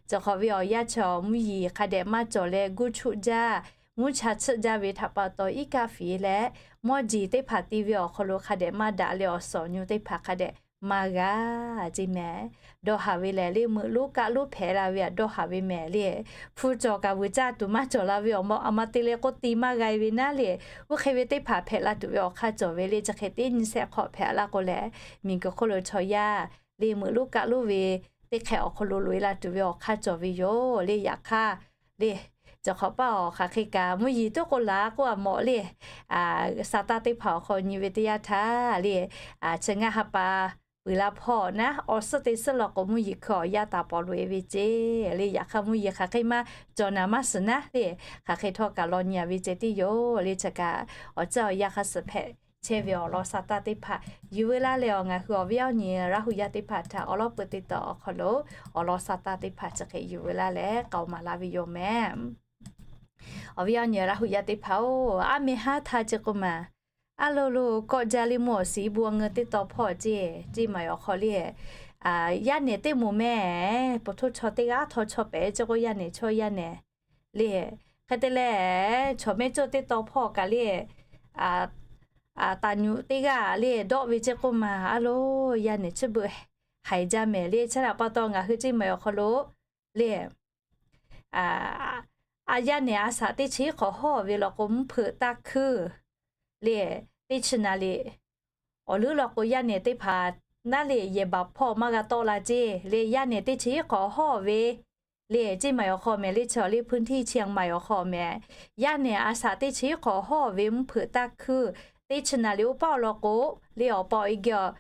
chi hk'awꞈ ve awˬ yanˇ chi mvuhˇ yeˬ hk'a dehꞈ maˇ cawˬ leh gu chuˆ jaˇ, mvuhˇ chaꞈ chiˆ jaˇ ve htaꞈ pa taw iˉ kaˆ fiˍ leh mawˇ jeˬ teˇ hpaˍ te ve awˬ hk'aw lo hk'a dehꞈ maˇ daꞈ leh awˬ suhˍ awˬ nyu teˇ hpaˍ hk'a dehꞈ maˇ g'a ceˇ mehˍ. Dawˇ haˍ ve lehˬ le meuꞈ lonˉ kaˆ lonˉ hpehꞈ la ve a dawˇ haˍ ve mehˍ le. Hpu cawˬ kaꞈ vuiˬ caˇ tuˬ maˇ cawˬ la ve awˬ ma, a ma te le k'oˆ te maˇ g'a e ve naˉ le. Oˇ hk'e ve teˇ hpaˍ hpehꞈ la tuˬ ve awˬ hk'aˇ cawˬ ve le. Chi hk'e teˇ nyi shehˆ hk'awꞈ hpehꞈ la k'o lehˬ, miˬguiˬ hk'oˆ lo chaw yaˇ le meuꞈ lonˉ kaˆ lonˉ ve teˇ hk'e awˬ hk'aw lo loꞈ e la tuˬ ve awˬ hk'aˇ cawˬ ve yoˬ le. Yaꞈ hk'aˇ le chi hk'awꞈ paˇ awˬ hk'aˬ hk'e kaꞈ mvuhˇ yeˬ tuˉ k'o laˬ k'oˆ a mawꞈ le. Sa taˇ teˇ hpaˍ awˬ hk'aw nyi ve teˇ yanˇ htaˇ le, chi ngaˇ ha pa peuˬ la hpawˇ naˉ awˬ suhˉ te suhˉ law k'o mvuhˇ yeˬ hkui awˬ yanˇ taˍ paw loꞈ e ve ceˇ le. Yaꞈ hk'aˇ mvuhˇ yeˬ hk'aˬ hk'e maˇ cawˬ naˍ maˇ suhˍ naˉ le, hk'aˬ hk'e htawˇ kaꞈ law nyi a ve ceh tiˉ yoˬ le. Chi kaꞈ awˬ caˇ awˬ yanˇ hk'a suhˍ hpehꞈ chehˇ ve awˬ lawn sa taˇ teˇ hpaˍ yuˬ veu laˇ leh, awˬ ngaˬ hui awˬ viˉ awˬ nyi Laˇ hu yaˇ teˇ hpaˍ htaꞈ awˬ lawn peu teˇ taw awˬ hk'aw lo awˬ lawn sa taˇ teˇ hpaˍ chi hk'e yuˬ veu laˇ leh k'aoˍ maˍ laˇ ve yoˬ mehˍ. Awˬ viˉ awˬ nyi Laˇ hu yaˇ teˇ hpaˍ-oˬ, aˉ meh haˉ htaˇ ceˇ k'oˆ ma. Aˉ lo lo kawˆ jaˇ le mvuhˇ awˬ siˍ bon a ngeu teˇ taw hpawˇ ceˇ, ceˇ maiˍ awˬ hk'aw le, yaˇ nehˬ teˇ moˍ mehˍ, po htoˇ chaw teˇ g'aˇ htawˇ chaw pehˍ ceˇ k'o yaˇ nehˬ chaw yaˇ nehˬ le. Hk'e te leh, chaw mehˇ cawˇ teˇ taw hpawˇ kaꞈ le, taˍ nyuꞈ teˇ g'aˇ le dawˆ ve ceˇ k'oˆ ma. Aˉ lo yaˇ nehˬ chi beuꞈ haiˬ jaˇ mehˍ le. Chi htaꞈ pa taw ngaˬ hui ceˇ maiˍ awˬ hk'aw lo le a yaˇ nehˬ a shaꞈ teˇ chi iˉ hk'awꞈ hawˇ ve law k'o mvuhˇ hpeuꞈ taˇ hkuiˇ le, teˇ chi naˍ riˍ awˬ leuˉ law k'o yaˇ nehˬ teˇ hpaˍ naˉ le yehˬ baˬ hpawˇ maˇ g'a tawˆ la ceˇ le. Yaˇ nehˬ teˇ chi iˉ hk'awꞈ hawˇ ve le, ceˇ maiˍ awˬ hk'aw mehˍ le, chi awˬ le พื้นที่เชียงใหม่ awˬ hk'aw mehˍ. Yaˇ nehˬ a shaꞈ teˇ chi iˉ hk'awꞈ hawˇ ve mvuhˇ hpeuꞈ taˇ hkuiˇ, teˇ chi naˍ riˍ oˇ paˆ awˬ lawn k'o le awˬ pa awˬ e geh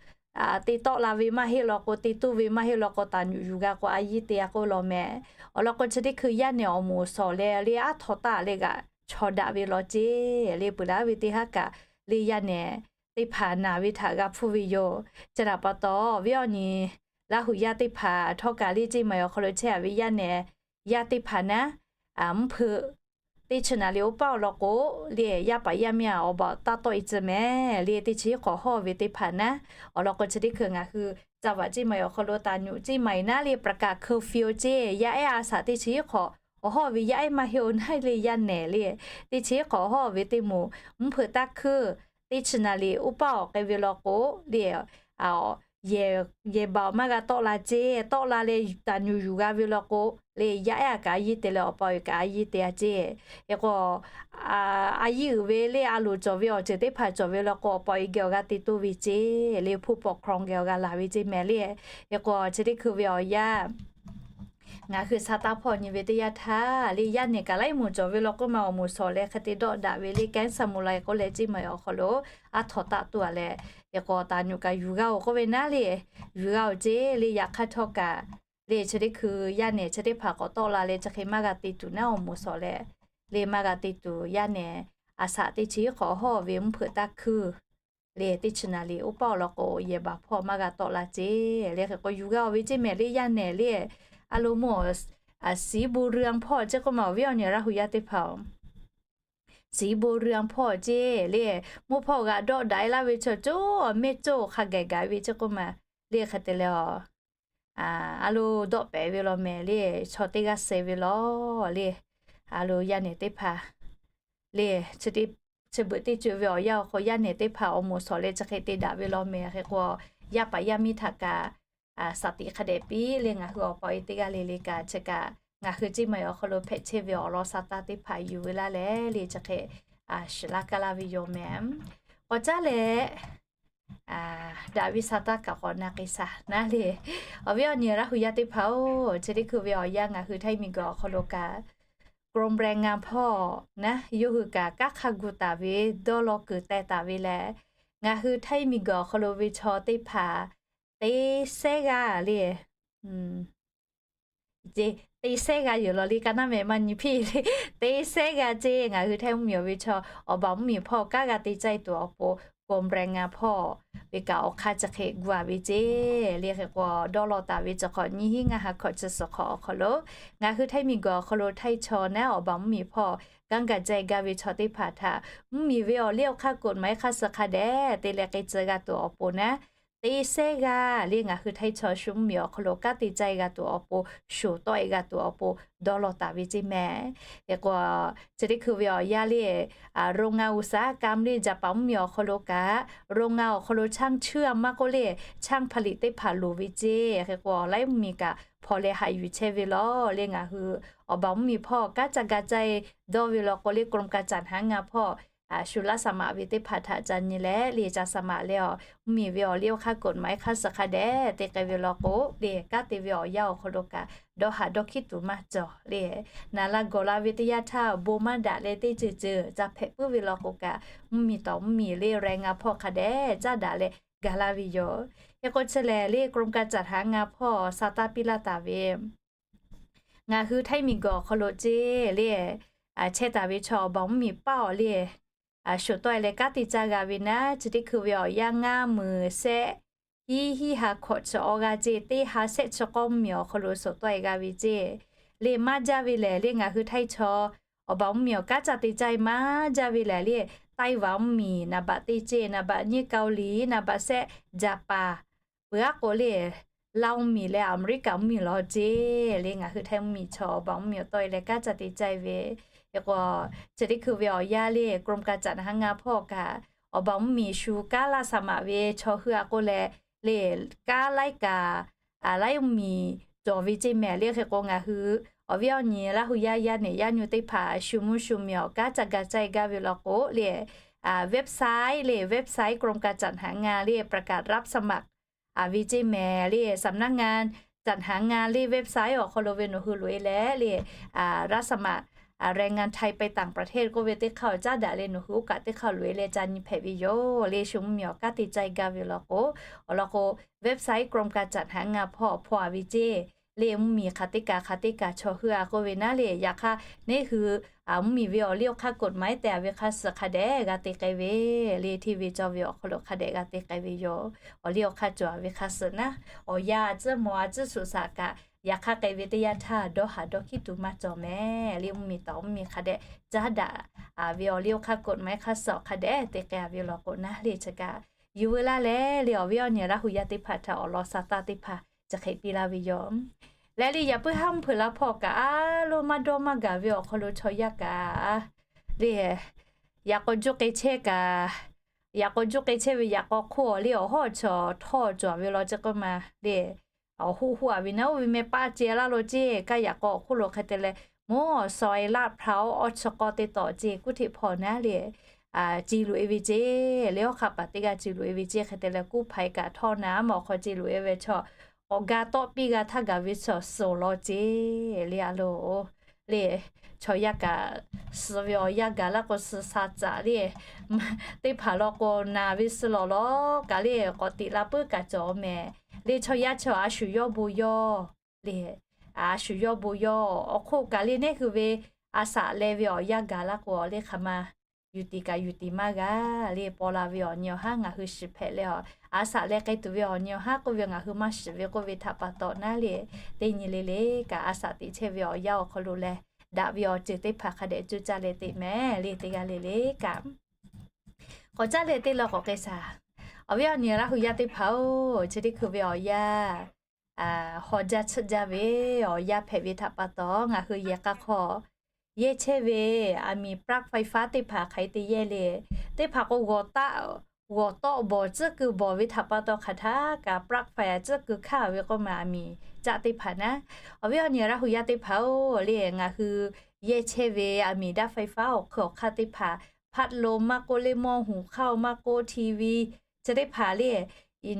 te tawˆ la ve maˇ heˆ law k'o, te toˇ ve maˇ heˆ law k'o, taˍ nyuꞈ yuˬ g'a k'o a yiˇ te a k'oˆ law mehˍ. Awˬ lawn k'o chi teˇ hkui yaˇ nehˬ awˬ moˍ shawˍ leh le aˉ htaw taˆ le g'aꞈ chaw daꞈ ve law ceˇ le. Peuˬ laˉ ve teˇ haˉ kaꞈ le yaˇ nehˬ teˇ hpaˍ naˬ ve htaꞈ g'a hpuˇ ve yoˬ. Chi htaꞈ pa taw viˉ awˬ nyi Laˇ huˍ yaˇ teˇ hpaˍ htawˇ kaꞈ le ceˇ maˬ awˬ hk'aw lo chehˇ a ve yaˇ nehˬ yaˇ teˇ hpaˍ naˉ, mvuhˇ hpeuꞈ teˇ chi naˍ liꞈ oˇ paˆ awˬ lawn k'o, le yaˇ paˍ yaˇ miˇ a awˬ baˬ taˇ tawˆ e tcuh mehˍ le. Teˇ chi hiˉ hk'awꞈ hawˇ ve teˇ hpaˍ naˉ, awˬ lawn k'o chi teˇ hkui ngaˬ hui caˇ vaꞈ ceˇ maˬ awˬ hk'aw lo taˍ nyuꞈ ceˇ maˬ e naˉ le, ประกาศ curfew ceˇ, yaˇ ehˉ a shaꞈ teˇ chi hiˉ hk'awꞈ awˬ hawˇ ve yaˇ ehˉ maˇ heˆ o naˉ le yaˇ nehˬ le. Teˇ chi hiˉ hk'awꞈ awˬ hawˇ ve teˇ moˍ mvuhˇ hpeuꞈ taˇ hkuiˇ teˇ chi naˍ liꞈ oˇ paˆ awˬ k'ai ve lawn k'o le, yehˬ baˬ awˬ maˇ g'a tawˆ la ceˇ. Tawˆ la leh taˍ nyuꞈ yuˬ g'a ve lawn k'o le, yaˇ ehˉ a kaꞈ a yiˇ te leh awˬ pa awˬ e kaꞈ a yiˇ te a ceˇ. Hk'e k'o, a yiˇ uiˍ ve le a loˍ cawˬ ve awˬ ceuˬ teˇ hpaˍ cawˬ ve lawn k'o, awˬ pa awˬ e geh awˬ g'a te toˇ ve ceˇ le, ผู้ปกครอง geh awˬ g'a laˬ ve ceˇ mehˍ le. Hk'e k'o chi teˇ hkui ve awˬ yanˇ ngaˬ hui sa taˇ hpawˇ nyi ve teˇ yanˇ htaˇ le, yaˇ nehˬ kaꞈ laiˉ moˍ cawˬ ve lawn k'oˆ ma awˬ moˍ shawˍ leh hk'e te dawˆ daꞈ ve le, แก๊งสมุไร k'oˆ leh ceˇ maˬ awˬ hk'aw lo aˉ htawnˍ taˆ tuˬ a leh, hk'e k'o taˍ nyuꞈ kaꞈ yuˬ g'a oˬ k'oˆ ve naˉ le, yuˬ g'a oˬ ceˇ le. Yaꞈ hk'aˇ htawˇ kaꞈ le chi teˇ hkui yaˇ nehˬ chi teˇ hpaˍ k'awꞈ tawˆ la leh chi hk'e maˇ g'a te tuˬ naˉ awˬ moˍ shawˍ leh le, maˇ g'a te tuˬ yaˇ nehˬ a shaꞈ teˇ chi hiˉ hk'awꞈ awˬ hawˇ ve mvuhˇ hpeuꞈ taˇ hkuiˇ le teˇ chi naˍ liꞈ oˇ paˆ awˬ lawn k'o, yehˬ baˬ hpawˇ maˇ g'a tawˆ la ceˇ le. Hk'e k'o yuˬ g'a oˬ ve ceˇ mehˍ le yaˇ nehˬ le. A lo mo ศรีบุญเรือง hpawˇ ceˇ k'oˆ ma awˬ viˉ awˬ nyi Laˇ huˍ yaˇ teˇ hpaˍ-oˬ, ศรีบุญเรือง hpawˇ ceˇ le, mvuhˇ hpawˇ g'a dawˆ daꞈ e laˇ ve chaw coˇ mehˆ coˇ hk'a gaˬ gaˬ ve ceˇ k'oˆ ma le. Hk'e te leh a, a lo dawˆ pehˍ ve law mehˍ le, chaw teˇ g'aˇ suh ve law le. A lo yaˇ nehˬ teˇ hpaˍ le, chi beuꞈ teˇ ceuˬ ve awˬ yanˇ awˬ hk'aw yaˇ nehˬ teˇ hpaˍ awˬ moˍ shawˍ leh chi hk'e te daꞈ ve law mehˍ. Hk'e k'o yaˇ paˍ yaˇ miˇ htaꞈ kaꞈ shaˍ tiꞈ hk'a dehꞈ piˇ le, ngaˬ hui awˬ pa awˬ e teˇ g'aˇ le le kaꞈ chi kaꞈ ngaˬ hui ceˇ maˬ awˬ hk'aw lo hpehꞈ chehˇ ve awˬ lawn sa taˇ teˇ hpaˍ yuˬ ve laˇ leh le chi hk'e shiˍ laˇ kaˇ laˇ ve yoˬ mehˍ. K'awꞈ caˉ leh daꞈ ve sa taˇ kaꞈ k'awꞈ na k'ai shaˍ naˉ le. Awˬ viˉ awˬ nyi Laˇ huˍ yaˇ teˇ hpaˍ-oˬ, chi teˇ hkui ve awˬ yanˇ ngaˬ hui ไทย miˬguiˬ awˬ hk'aw lo kaꞈ กรมแรงงาน hpawˇ naˉ yawˇ hui kaꞈ kanˉ hk'a gu taˍ ve dawˇ law kuiˬ teh taˍ ve lehˬ, ngaˬ hui ไทย miˬguiˬ awˬ hk'aw lo ve chaw teˇ hpaˍ teˇ sehˉ g'aˇ le, teˇ sehˉ g'aˇ yoˬ law le, ka naˉ mehˍ maˇ nyi hpiˇ le. Teˇ sehˉ g'aˇ ceˇ ngaˬ hui ไทย mvuhˇmiˬ awˬ ve chaw awˬ baˬ mvuhˇmiˬ hpawˇ kanˉ g'a te caˇ e tuˬ awˬ pon กรมแรงงาน hpawˇ ve kaꞈ awˬ hk'aˇ chi hk'e gu a ve ceˇ le. Hk'e k'o dawˇ law taˍ ve chi hk'awꞈ nyiˇ hinˉ ngaˇ ha hkawꞈ chi suhˍ hk'awꞈ awˬ hk'aw lo ngaˬ hui ไทย miˬguiˬ awˬ hk'aw lo ไทย chaw naˉ awˬ baˬ mvuhˇmiˬ hpawˇ kanˉ ga jaˇ e gaˇ ve chaw teˇ hpaˍ htaꞈ mvuhˇmiˬ ve awˬ liˇ awˬ hk'aˇ กฎหมาย hk'a suh hk'a dehꞈ te leh k'ai tcuh g'a tuˬ awˬ pon naˉ, teˇ sehˉ g'aˇ le ngaˬ hui ไทย chaw shu mvuhˇmiˬ awˬ hk'aw lo kanˉ te caˇ e g'a tuˬ awˬ pon, shoˍ tawˆ e g'a tuˬ awˬ pon dawˇ law taˍ ve ceˇ mehˍ. Hk'e k'o chi teˇ hkui ve awˬ yanˇ le โรงงานอุตสาหกรรม le Jaˍpaˍ mvuhˇmiˬ awˬ hk'aw lo kaꞈ โรงงาน awˬ hk'aw lo ช่างเชื่อม maˇ k'oˆ le ช่างผลิต teˇ hpaˍ loˍ ve ceˇ. Hk'e k'o laiˉ mvuhˇmiˬ kaꞈ hpaw leh haꞈ yuˬ chehˇ ve law le, ngaˬ hui awˬ baˬ mvuhˇmiˬ hpawˇ kanˉ ca ga caˇ e dawˇ ve law k'o le กรมการจัดหางาน hpawˇ shu laˇ shaˍ maꞈ ve teˇ hpaˍ htaꞈ ca nyi leh le ca shaˍ maꞈ leh a, mvuhˇmiˬ ve awˬ liˇ awˬ hk'aˇ กฎหมาย hk'a suh hk'a dehꞈ te k'ai ve law k'o le, kanˉ te ve awˬ yanˇ awˬ hk'aw lo kaꞈ dawˇ haꞈ dawˇ hkiˉ tuˬ maˇ cawˬ le. Naˍ laˇ gawˬ la ve teˇ yanˇ htaˇ bon maˇ daꞈ leh teˇ ceuˬ ceuˬ ca hpehꞈ puiˉ ve law k'o kaꞈ, mvuhˇmiˬ tawˍ mvuhˇmiˬ le แรงงาน hpawˇ hk'a dehꞈ caˇ daꞈ leh gaˬ laˇ ve yoˬ. Hk'e k'o chi lehˬ le กรมการจัดหางาน hpawˇ sa taˇ piˇ laˇ taˍ ve ngaˬ hui ไทย miˬguiˬ awˬ hk'aw lo ceˇ le chehˇ taˍ ve chaw awˬ baˬ mvuhˇmiˬ paˇ awˬ le shoˍ tawˆ e leh kanˉ te caˇ g'a ve naˉ, chi teˇ hkui ve awˬ yanˇ ngaˇ meuˍ sehˆ hiˉ hiˉ ha hkawꞈ chi awˬ g'aˇ ceˇ, teˇ ha sehˆ chi k'awˇ mvuhˇmiˬ awˬ hk'aw lo shoˍ tawˆ e g'a ve ceˇ le. Maˇ jaˇ ve lehˬ le ngaˬ hui ไทย chaw awˬ baˬ mvuhˇmiˬ awˬ kanˉ ca te caˇ e maˇ jaˇ ve lehˬ le, ไต้หวัน mvuhˇmiˬ นับ baꞈ teˇ ceˇ, นับ baꞈ nyiˇ เกาหลี, นับ baꞈ sehˆ Jaˍpaˍ, peuˬ aˉ k'o le Laˇ mvuhˇmiˬ leh Aˍmeˍriˆkaˍ mvuhˇmiˬ law ceˇ le ngaˬ hui ไทย mvuhˇmiˬ chaw awˬ baˬ mvuhˇmiˬ awˬ tawˆ e leh kanˉ ca te caˇ e ve. Hk'e k'o chi teˇ hkui ve awˬ yanˇ le กรมการจัดหางาน hpawˇ kaꞈ awˬ baˬ mvuhˇmiˬ shu kanˉ laˇ shaˍ maꞈ ve chaw hui aꞈ k'oˆ leh le kanˉ laiˉ kaꞈ laiˉ mvuhˇmiˬ cawˬ ve ceˇ mehˍ le. Hk'e k'o ngaˬ hui awˬ viˉ awˬ nyi Laˇ huˍ yaˇ yaˇ nehˬ yaˇ nyu teˇ hpaˍ shu mvuhˇ shu miˬ awˬ kanˉ ca ga caˇ e gaˇ ve law k'o le website le website กรมการจัดหางาน le ประกาศรับสมัคร a ve ceˇ mehˍ le สำนักงานจัดหางาน le website awˬ hk'aw lo ve nawˬ hui loꞈ e leh le รับสมัคร แรงงานไทยไปต่างประเทศ k'oˆ ve teˇ hk'aˇ awˬ caˉ daꞈ leh nawˬ hui oˇ kaꞈ teˇ hk'aˇ loꞈ e leh ca nyi hpehꞈ ve yoˬ le. Shu mvuhˇmiˬ awˬ kanˉ te caˇ e gaˇ ve law k'o, awˬ lawn k'o website กรมการจัดหางาน hpawˇ hpawˇ a ve ceˇ le mvuhˇmiˬ hk'aˬ teˇ kaˬ hk'aˬ teˇ kaˬ chaw hui a k'oˆ ve naˉ le, yaꞈ hk'aˇ neˇ hui mvuhˇmiˬ ve awˬ liˇ awˬ hk'aˇ กฎหมาย te a ve hk'a suh hk'a dehꞈ g'a te k'ai ve, le hteˇ ve cawˇ ve awˬ hk'aw lo hk'a dehꞈ g'a te k'ai ve yoˬ. Awˬ liˇ awˬ hk'aˇ cawˬ a ve hk'a suh naˉ, awˬ yanˇ a tcuhˉ mawˬ a tcuhˉ shuˍ shaꞈ kaꞈ, yaꞈ hk'aˇ k'ai ve teˇ yanˇ htaˇ dawˇ haˍ dawˇ hkiˉ tuˬ maˇ cawˬ mehˍ. Le mvuhˇmiˬ tawˍ mvuhˇmiˬ hk'a dehꞈ caˉ daꞈ a ve awˬ liˇ awˬ hk'aˇ กฎหมาย hk'a suh awˬ hk'a dehꞈ te k'ai a ve law k'o naˉ le chi kaꞈ, yuˬ veu laˇ leh le awˬ viˉ awˬ nyi Laˇ hu yaˇ teˇ hpaˍ htaꞈ awˬ lawn sa taˇ teˇ hpaˍ chi hk'e piˇ laˇ ve yoˬ. Leh le yaꞈ puiˉ haˉ mvuhˇ hpeuꞈ la hpawˇ kaꞈ a loˇ maˇ dawˇ maˇ gaˬ ve awˬ hk'aw lo chaw yaˇ kaꞈ le yaꞈ k'aw juˇ k'ai chehˇ kaꞈ, yaꞈ k'aw juˇ k'ai chehˇ ve yaꞈ k'aw hk'oˆ awˬ le awˬ hawˉ chaw htawˇ cawˬ ve law ceˇ k'oˆ ma le, awˬ hoˆ hoˆ a ve naˉ oˇ ve meh paˆ ceh laˇ lo ceˇ kaˇ yaꞈ k'aw awˬ hk'oˆ lo hk'e te leh, mvuhˇ awˬ sawˍ e laˆ hpaˍ awˇ chi k'aw te tawˍ ceˇ kuˇ hteꞈ hpawˇ naˉ le, ceˇ loꞈ e ve ceˇ le awˬ hk'aˇ paˍ teˇ g'aˇ ceˇ loꞈ e ve ceˇ hk'e te leh kuˇ hpaˍ e kaꞈ htawˇ naˉ ma awˬ hk'aw ceˇ loꞈ e ve chaw k'awꞈ ga tawˆ piˇ g'a htaˇ gaˬ ve chaw suhˍ law ceˇ le a loˬ. Le chaw yaˇ kaꞈ suh ve awˬ yanˇ gaˬ laˇ k'o suh sha caꞈ le teˇ hpaˍ law k'o naˬ ve suh lawˬ law kaꞈ le k'awꞈ teꞈ la puiˉ kaꞈ cawˬ mehˍ. Le chaw yaˇ chaw a shu yawˇ bon yawˇ le, a shu yawˇ bon yawˇ awˬ hk'oˆ kaꞈ le neˇ hui ve a shaꞈ leh ve awˬ yanˇ gaˬ laˇ k'o le hk'aˬ ma yuˬ tiˍ kaꞈ yuˬ tiˍ maˇ g'a le paw la ve awˬ nyi awˬ haˉ ngaˬ hui shiˍ hpehꞈ leh a, a shaꞈ leh k'ai tuˬ ve awˬ nyi awˬ haˉ k'oˆ ve ngaˬ hui maˇ shiˍ ve k'oˆ ve htaꞈ pa taw naˉ le, teˇ nyi le le kaꞈ a shaꞈ teꞈ chehˇ ve awˬ yanˇ awˬ hk'aw lo leh daꞈ ve awˬ ceuˬ teˇ hpaˍ hk'a dehꞈ cuˇ caˇ leh teꞈ mehˍ le teˇ g'aˇ le le kaꞈ k'awꞈ caˇ leh teˇ law k'awꞈ k'ai shaˍ. Awˬ viˉ awˬ nyi Laˇ hu yaˇ teˇ hpaˍ-oˬ, chi teˇ hkui ve awˬ yanˇ haw jaˇ tsuhˆ jaˇ ve awˬ yanˇ hpehꞈ ve htaꞈ pa taw ngaˬ hui yehˬ k'a hk'aw yehˇ chehˇ ve aˬ miˍ ปลั๊กไฟฟ้า teˇ hpaˍ hk'aˬ hk'e te yehˇ le, teˇ hpaˍ k'o g'awˬ taˆ g'awˬ tawˆ bawˬ tcuhˉ kuiˬ bawˬ ve htaꞈ pa taw hk'aˬ htaˇ kaꞈ ปลั๊กไฟ a tcuhˉ kuiˬ hkanˇ ve k'oˆ ma aˬ miˍ caˆ teˇ hpaˍ naˉ. Awˬ viˉ awˬ nyi Laˇ hu yaˇ teˇ hpaˍ-oˬ, le ngaˬ hui yehˇ chehˇ ve aˬ miˍ ดับไฟฟ้า awˬ hk'eun awˬ hk'aˇ teˇ hpaˍ พัดลม maˇ k'oˆ le หม้อหุงข้าว maˇ k'oˆ ทีวี chi teˇ hpaˍ le,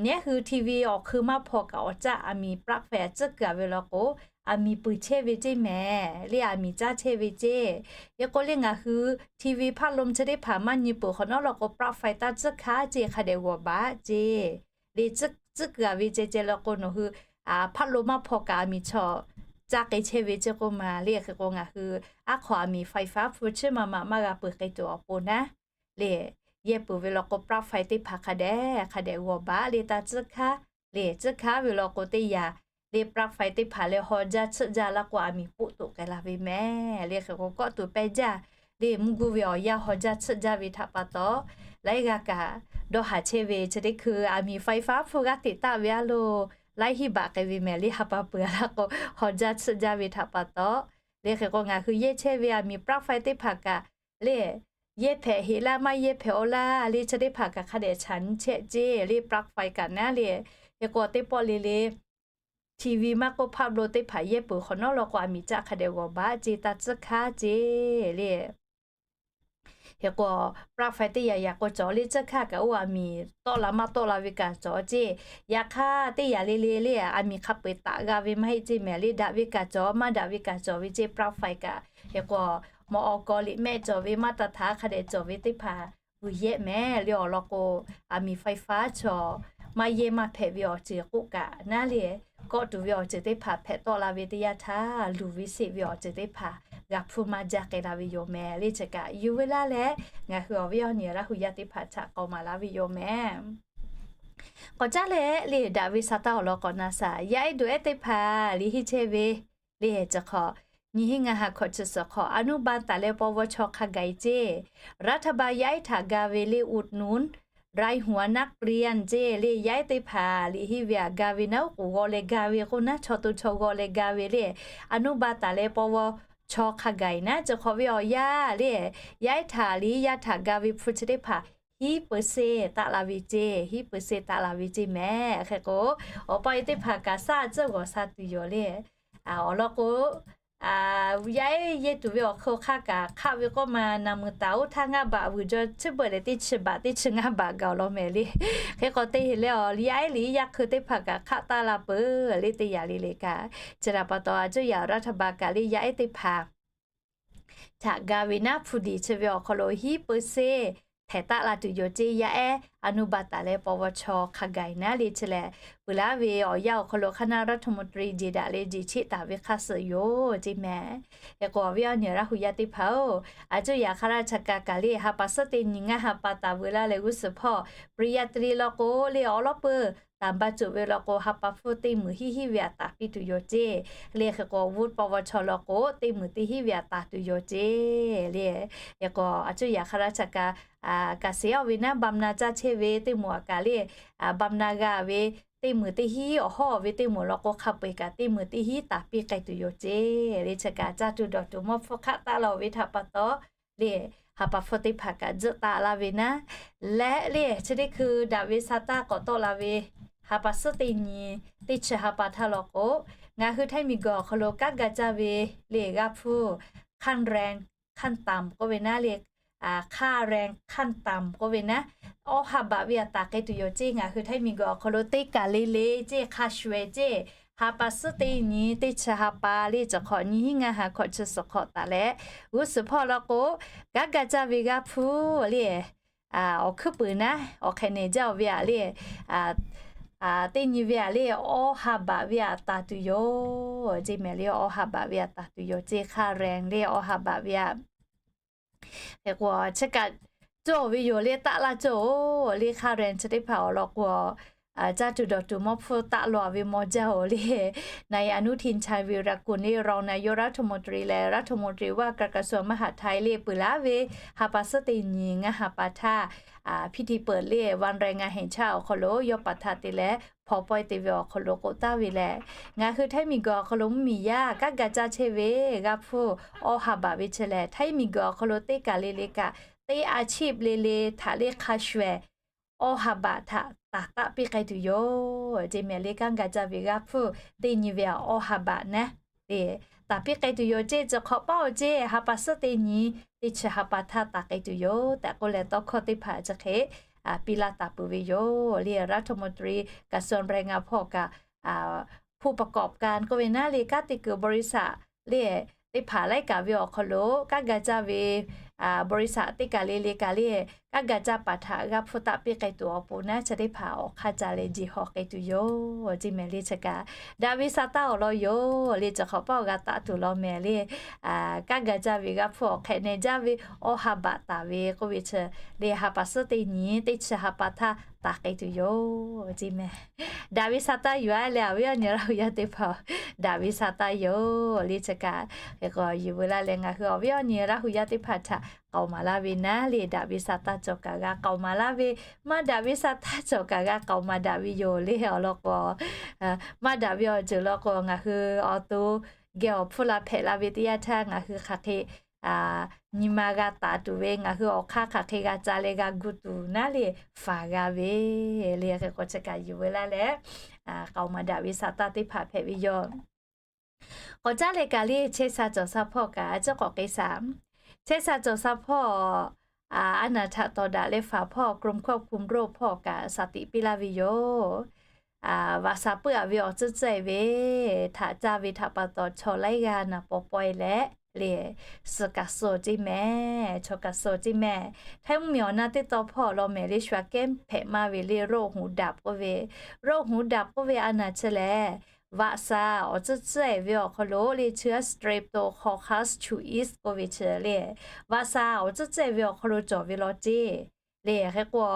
neˉ hui ทีวี awˬ hk'eun maˇ hpaw kaꞈ awˬ caˆ aˬ miˍ ปลั๊กไฟ a tcuhˉ kuiˬ a ve law k'o, aˬ miˍ puiˍ chehˇ ve ceˇ mehˍ le, aˬ miˍ caˇ chehˇ ve ceˇ. Hk'e k'o le ngaˬ hui ทีวี พัดลม chi teˇ hpaˍ maˇ nyi peuˬ hk'awꞈ nawˉ law k'o ปลั๊กไฟ taˇ tcuhˉ hkanˇ ceˇ hk'a dehꞈ g'awˬ baˬ ceˇ. Le tcuhˉ kuiˬ a ve ceh ceh law k'o nawˬ hui พัดลม maˇ hpaw kaꞈ aˬ miˍ chaw caˇ k'ai chehˇ ve ceˇ k'oˆ ma le. Hk'e k'o ngaˬ hui aˉ hk'aw aˬ miˍ ไฟฟ้า hpu chiˉ ma ma maˇ g'a peuˬ k'ai tuˬ awˬ pon naˉ le, yehˇ peuˬ ve law k'o ปลั๊กไฟ teˇ hpaˍ hk'a dehꞈ hk'a dehꞈ g'awˬ baˬ le taˇ tcuhˉ hkanˇ le. Tcuhˉ hkanˇ ve law k'o teˇ yanˇ le ปลั๊กไฟ teˇ hpaˍ leh haw jaˇ tsuhˆ jaˇ laˇ k'o aˬ miˍ poˆ toꞈ k'ai la ve mehˍ le. Hk'e k'o kawˆ tuˬ pehˇ jaˇ le mvuhˇ guˇ ve awˬ yanˇ haw jaˇ tsuhˆ jaˇ ve htaꞈ pa taw, laiˉ g'aˇ kaꞈ dawˇ haˍ chehˇ ve chi teˇ hkui aˬ miˍ ไฟฟ้า hpu g'aˇ teꞈ taˆ ve a loˬ, laiˉ hiˆ baꞈ k'ai ve mehˍ le ha pa peuˬ a laˇ k'o, haw jaˇ tsuhˆ jaˇ ve htaꞈ pa taw le. Hk'e k'o ngaˬ hui yehˇ chehˇ ve aˬ miˍ ปลั๊กไฟ teˇ hpaˍ kaꞈ le yehˇ hpehꞈ heꞈ laˇ maˇ yehˇ hpehꞈ aw laˇ le chi teˇ hpaˍ kaꞈ hk'a dehꞈ chaꞈ nyi chehˇ ceˇ le ปลั๊กไฟ kaꞈ naˉ le. Hk'e k'o teˇ pawˆ le le ทีวี maˇ k'oˆ พัดลม teˇ hpaˍ yehˇ peuˬ hk'awꞈ nawˉ law k'o aˬ miˍ caˆ hk'a dehꞈ g'awˬ baˬ ceˇ taˇ tcuhˉ hkanˇ ceˇ le. Hk'e k'o ปลั๊กไฟ teˇ yanˇ yanˇ k'o cawˬ le tcuhˉ hkanˇ kaꞈ oˇ aˬ miˍ tawˆ la maˇ tawˆ la ve kaꞈ cawˬ ceˇ. Yaꞈ hk'aˇ teˇ yanˇ le le le aˬ miˍ hk'a peu-eˬ taꞈ g'a ve maˇ heˆ ceˇ mehˍ le daꞈ ve kaꞈ cawˬ maˇ daꞈ ve kaꞈ cawˬ ve ceˇ ปลั๊กไฟ kaꞈ. Hk'e k'o mawꞈ awˬ kaw liꞈ mehˆ cawˬ ve maˇ taˇ htaꞈ hk'a dehꞈ cawˬ ve teˇ hpaˍ vuiˬ yehˆ mehˍ le awˬ lawn k'o, aˬ miˍ ไฟฟ้า chaw maˇ yehˇ maˇ hpehꞈ ve awˬ ceuˬ k'oˆ kaꞈ naˉ le, kawˆ tuˬ ve awˬ ceuˬ teˇ hpaˍ hpehꞈ tawˆ la ve teˇ yanˇ htaˇ luˬ ve seˆ ve awˬ ceuˬ teˇ hpaˍ g'a hpuˇ maˇ jaˇ k'ai la ve yoˬ mehˍ le. Chi kaꞈ yuˬ veu laˇ leh ngaˬ hui awˬ viˉ awˬ nyi Laˇ hu yaˇ teˇ hpaˍ htaꞈ k'awꞈ maˍ laˇ ve yoˬ mehˍ. K'awꞈ caˉ leh le daꞈ ve sa taˇ awˬ lawn k'awꞈ na shaˍ. Yaˇ ehˉ duˬ ehˉ teˇ hpaˍ liꞈ henˇ chehˇ ve le chi hk'awꞈ nyi henˇ ngaˇ ha hkawꞈ chi suhˍ hk'awꞈ อนุบาล taˍ leh paw vaw chaw hk'a gaˬ-e ceˇ รัฐบาล yaˇ ehˉ htaꞈ ga ve le อุดหนุน รายหัวนักเรียน ceˇ le yaˇ ehˉ teˇ hpaˍ liꞈ henˇ ve aꞈ ga ve naˉ oˉ k'oˍ g'aw leh ga ve k'oˆ naˉ chaw to chaw g'aw leh ga ve le อนุบาล taˍ leh paw vaw chaw hk'a gaˬ-e naˉ chi hk'awꞈ ve awˬ yanˇ le yaˇ ehˉ htaꞈ liꞈ yaˇ htaꞈ ga ve hpu chi teˇ hpaˍ hiˉ เปอร์เซ็นต์ taˆ la ve ceˇ, hiˉ เปอร์เซ็นต์ taˆ la ve ceˇ mehˍ. Hk'e k'o awˬ pa e teˇ hpaˍ kaꞈ shaˉ tcuhˉ g'awˬ sha tuˬ yoˬ le. Awˬ lawn k'o yaˇ ehˉ yehˇ tuˬ ve awˬ hk'aw hk'aˇ kaꞈ hk'aˆ ve k'oˆ ma naˬ meuˍ taˍ oˇ htaˇ ngaˇ baꞈ vuiˬ jaw chi beuꞈ leh teˇ chi baꞈ teˇ chi ngaˇ baꞈ gaˬ awˬ lawn mehˍ le. Hk'e k'o teˇ heꞈ leh awˬ yaˇ ehˉ liꞈ yaˇ hk'eun teˇ hpaˍ kaꞈ hk'aˆ taˇ la peuˬ le teˇ yanˇ le le kaꞈ. Chi htaꞈ pa taw a cuˇ yaꞈ รัฐบาล kaꞈ le yaˇ ehˉ teˇ hpaˍ htaꞈ ga ve naˉ hpu diˍ chi ve awˬ hk'aw lo hiˉ เปอร์เซ็นต์ hpehꞈ taˆ la tuˬ yoˬ ceˇ. Yaˇ ehˉ a nuˇ baˬ taˍ leh ปวช hk'a gaˬ naˉ le chi lehˬ, peuˬ laˇ ve awˬ yanˇ awˬ hk'aw lo คณะรัฐมนตรี jeˬ daꞈ leh jeˬ cheˆ taˍ ve hk'a suh yoˬ ceˇ mehˍ. Hk'e k'o, awˬ viˉ awˬ nyi Laˇ hu yaˇ teˇ hpaˍ-oˬ, a cuˇ yaꞈ hk'a laˇ cha ka kaꞈ le ha pa suhˉ teˇ nyi ngaˇ ha pa taˍ veu laˇ leh g'uˇ suhˍ hpawˇ ปริญญาตรี law k'o le awˉ lawˉ peuˇ taˍ baˆ cuˬ ve law k'o, ha pa hpfuhˇ teˇ meunˍ hiˉ hiˉ ve aꞈ taˍ piˇ tuˬ yoˬ ceˇ le. Hk'e k'o, วุฒิ ปวช law k'o teˇ meunˍ teˇ hiˉ ve aꞈ taˍ tuˬ yoˬ ceˇ le. Hk'e k'o, a cuˇ yaꞈ hk'a laˇ cha ka kaꞈ seˍ aˇ ve naˉ, บำนาญ caˇ chehˇ ve teˇ moˍ aꞈ kaꞈ le, บำนาญ g'a ve teˇ meunˍ teˇ hiˉ, awˬ hawˉ ve teˇ moˍ law k'o hk'a peu-eˬ kaꞈ teˇ meunˍ teˇ hiˉ taˍ piˇ k'ai tuˬ yoˬ ceˇ le. Chi kaꞈ caˇ tuˬ dawˬ tuˬ mawˇ hpfuhˇ hk'aˆ taˆ laˇ-oˬ ve htaꞈ pa taw le, ha pa hpfuhˇ teˇ hpaˍ kaꞈ tzuhˆ taˆ laˇ ve naˉ leh le, chi teˇ hkui daꞈ ve sa taˇ k'awꞈ tawˆ la ve ha pa suhˉ teˇ nyi teˇ chi ha pa htaˇ law k'o, ngaˬ hui htaiˇ miˬguiˬ awˬ hk'aw lo kanˉ ga caˇ ve le g'aˇ hpfuhˇ ขั้นแรง ขั้นต่ำ k'oˆ ve naˉ le, ค่าแรงขั้นต่ำ k'oˆ ve naˉ, awˇ ha baꞈ ve aꞈ taˍ k'ai tuˬ yoˬ ceˇ. Ngaˬ hui htaiˇ miˬguiˬ awˬ hk'aw lo teˇ kaˬ le le ceˇ hk'a shuˍ-eˬ ceˇ, ha pa suhˉ teˇ nyi teˇ chi ha pa le chi hk'awꞈ nyi hiˉ ngaˇ ha hkawꞈ chi suhˍ hk'awꞈ taˍ leh, g'uˇ suhˍ hpawˇ law k'o, kanˉ ga caˇ ve g'aˇ hpfuhˇ le awˬ hkuiˉ puiˍ naˉ awˬ hk'e nehˬ jaˇ-oˬ ve aꞈ le, teˇ nyi ve aꞈ le awˇ ha baꞈ ve aꞈ taˍ tuˬ yoˬ ceˇ mehˍ le. Awˇ ha baꞈ ve aꞈ taˍ tuˬ yoˬ ceˇ, ค่าแรง le awˇ ha baꞈ ve aꞈ. Hk'e k'o, chi kaꞈ cawˬ ve yoˬ le, taˆ laˇ cawˬ-oˬ le. ค่าแรง chi teˇ hpaˍ awˬ lawn k'o, caˇ tuˬ dawˬ tuˬ mawˇ hpfuhˇ taˆ law ve maw jaˇ-oˬ le. นายอนุทิน ชัยวีรกูล le รองนายกรัฐมนตรี leh รัฐมนตรีว่าการกระทรวงมหาดไทย le peuˬ laˇ ve ha pa suhˉ teˇ nyi ngaˇ ha pa htaˇ พิธีเปิด le วันแรงงานแห่งชาติ awˬ hk'aw lo yawˇ paˍ htaꞈ te leh hpaw pawehˇ te ve awˬ hk'aw lo k'oˆ taˍ ve lehˬ, ngaˬ hui htaiˇ miˬguiˬ awˬ hk'aw lo mvuhˇmiˬ yaˇ kanˉ ga caˇ chehˇ ve g'aˇ hpfuhˇ awˇ ha baꞈ ve chi lehˬ, htaiˇ miˬguiˬ awˬ hk'aw lo teˇ kaˬ le le kaꞈ teˇ อาชีพ le le htaꞈ le hk'a shuˍ-eˬ awˇ ha baꞈ htaꞈ taˍ taˆ piˇ k'ai tuˬ yoˬ ceˇ mehˍ le. Kanˉ ga caˇ ve g'aˇ hpfuhˇ teˇ nyi ve aꞈ awˇ ha baꞈ naˉ le taˍ piˇ k'ai tuˬ yoˬ ceˇ. Chi hk'awꞈ paˉ-oˬ ceˇ, ha pa suhˉ teˇ nyi teˇ chi ha pa htaˇ taˍ k'ai tuˬ yoˬ tehꞈ k'oˆ leh, tawˇ hkawˇ teˇ hpaˍ chi hk'e piˇ laˇ taˍ peuˬ ve yoˬ le. รัฐมนตรีกระทรวงแรงงาน hpawˇ kaꞈ ผู้ประกอบการ k'oˆ ve naˉ le, kanˉ te kuiˬ บริษัท le teˇ hpaˍ laiˉ kaꞈ ve awˬ hk'aw lo kanˉ ga caˇ ve บริษัท teˇ kaˬ le le kaꞈ le kanˉ ga caˇ paˍ htaꞈ g'aˇ hpfuhˇ taˆ piˇ k'ai tuˬ awˬ pon naˉ, chi teˇ hpaˍ awˬ hk'aˇ ca leh jeˬ haw k'ai tuˬ yoˬ ceˇ mehˍ le. Chi kaꞈ daꞈ ve sa taˇ awˬ lawn yoˬ le. Chi hk'awꞈ paˉ awˬ g'a taˆ tuˬ law mehˍ le. Kanˉ ga caˇ ve g'aˇ hpfuhˇ awˬ hk'e nehˬ jaˇ ve awˇ ha baꞈ taˍ ve k'oˆ ve chi le ha pa suhˉ teˇ nyi teˇ chi ha pa htaˇ taˍ k'ai tuˬ yoˬ ceˇ mehˍ. Daꞈ ve sa taˇ yuˬ-a leh, awˬ viˉ awˬ nyi Laˇ hu yaˇ teˇ hpaˍ, daꞈ ve sa taˇ yoˬ le. Chi kaꞈ hk'e k'o yuˬ veu laˇ leh, ngaˬ hui awˬ viˉ awˬ nyi Laˇ hu yaˇ teˇ hpaˍ htaꞈ k'aoˍ maˍ laˇ ve naˉ le, daꞈ ve sa taˇ cawˬ kaꞈ g'a k'aoˍ maˍ laˇ ve, maˇ daꞈ ve sa taˇ cawˬ kaꞈ g'a k'aoˍ maˍ daꞈ ve yoˬ le. Awˬ lawn k'o, maˇ daꞈ ve awˬ ceuˬ law k'o, ngaˬ hui awˬ to geh awˬ hpfuhˇ la hpehꞈ la ve teˇ yanˇ htaˇ ngaˬ hui hk'aˬ hk'e nyi ma g'a taˍ tuˬ ve, ngaˬ hui awˬ hk'aˇ hk'aˬ hk'e g'a ca leh g'a gu tuˬ naˉ le, faˍ g'a ve le. Hk'e k'o chi kaꞈ yuˬ veu laˇ leh, k'aoˍ maˍ daꞈ ve sa taˇ teˇ hpaˍ hpehꞈ ve yoˬ. K'awꞈ caˉ leh kaꞈ le, chehˇ sha cawˬ sha hpawˇ kaꞈ a ciˉ k'awꞈ k'ai shaˍ. Chehˇ sha cawˬ sha hpawˇ a naˍ htaꞈ tawˍ daꞈ leh faˍ hpawˇ กรมควบคุมโรค hpawˇ kaꞈ shaˍ tiꞈ piˇ laˇ ve yoˬ. Vaꞈ sha puiˉ-a ve awˬ tcuhˉ tcuhˉ-e ve htaꞈ caˇ ve htaꞈ pa taw, chaw laiˉ g'aˇ naˍ paw pawehˇ leh le, suh kaꞈ suh ceˇ mehˍ, chaw kaꞈ suh ceˇ mehˍ. Htaiˇ mvuhˇmiˬ awˬ na teˇ taw hpawˇ law mehˍ le, ชวาเก๋น hpehꞈ maˇ ve le, โรคหูดับ k'oˆ ve, โรคหูดับ k'oˆ ve a naˍ chi lehˬ, vaꞈ sha awˬ tcuhˉ tcuhˉ-e ve awˬ hk'aw lo le, chi สเตรปโตคอคัส ชูอิส k'oˆ ve chi le, vaꞈ sha awˬ tcuhˉ tcuhˉ-e ve awˬ hk'aw lo cawˬ ve law ceˇ le. Hk'e k'o,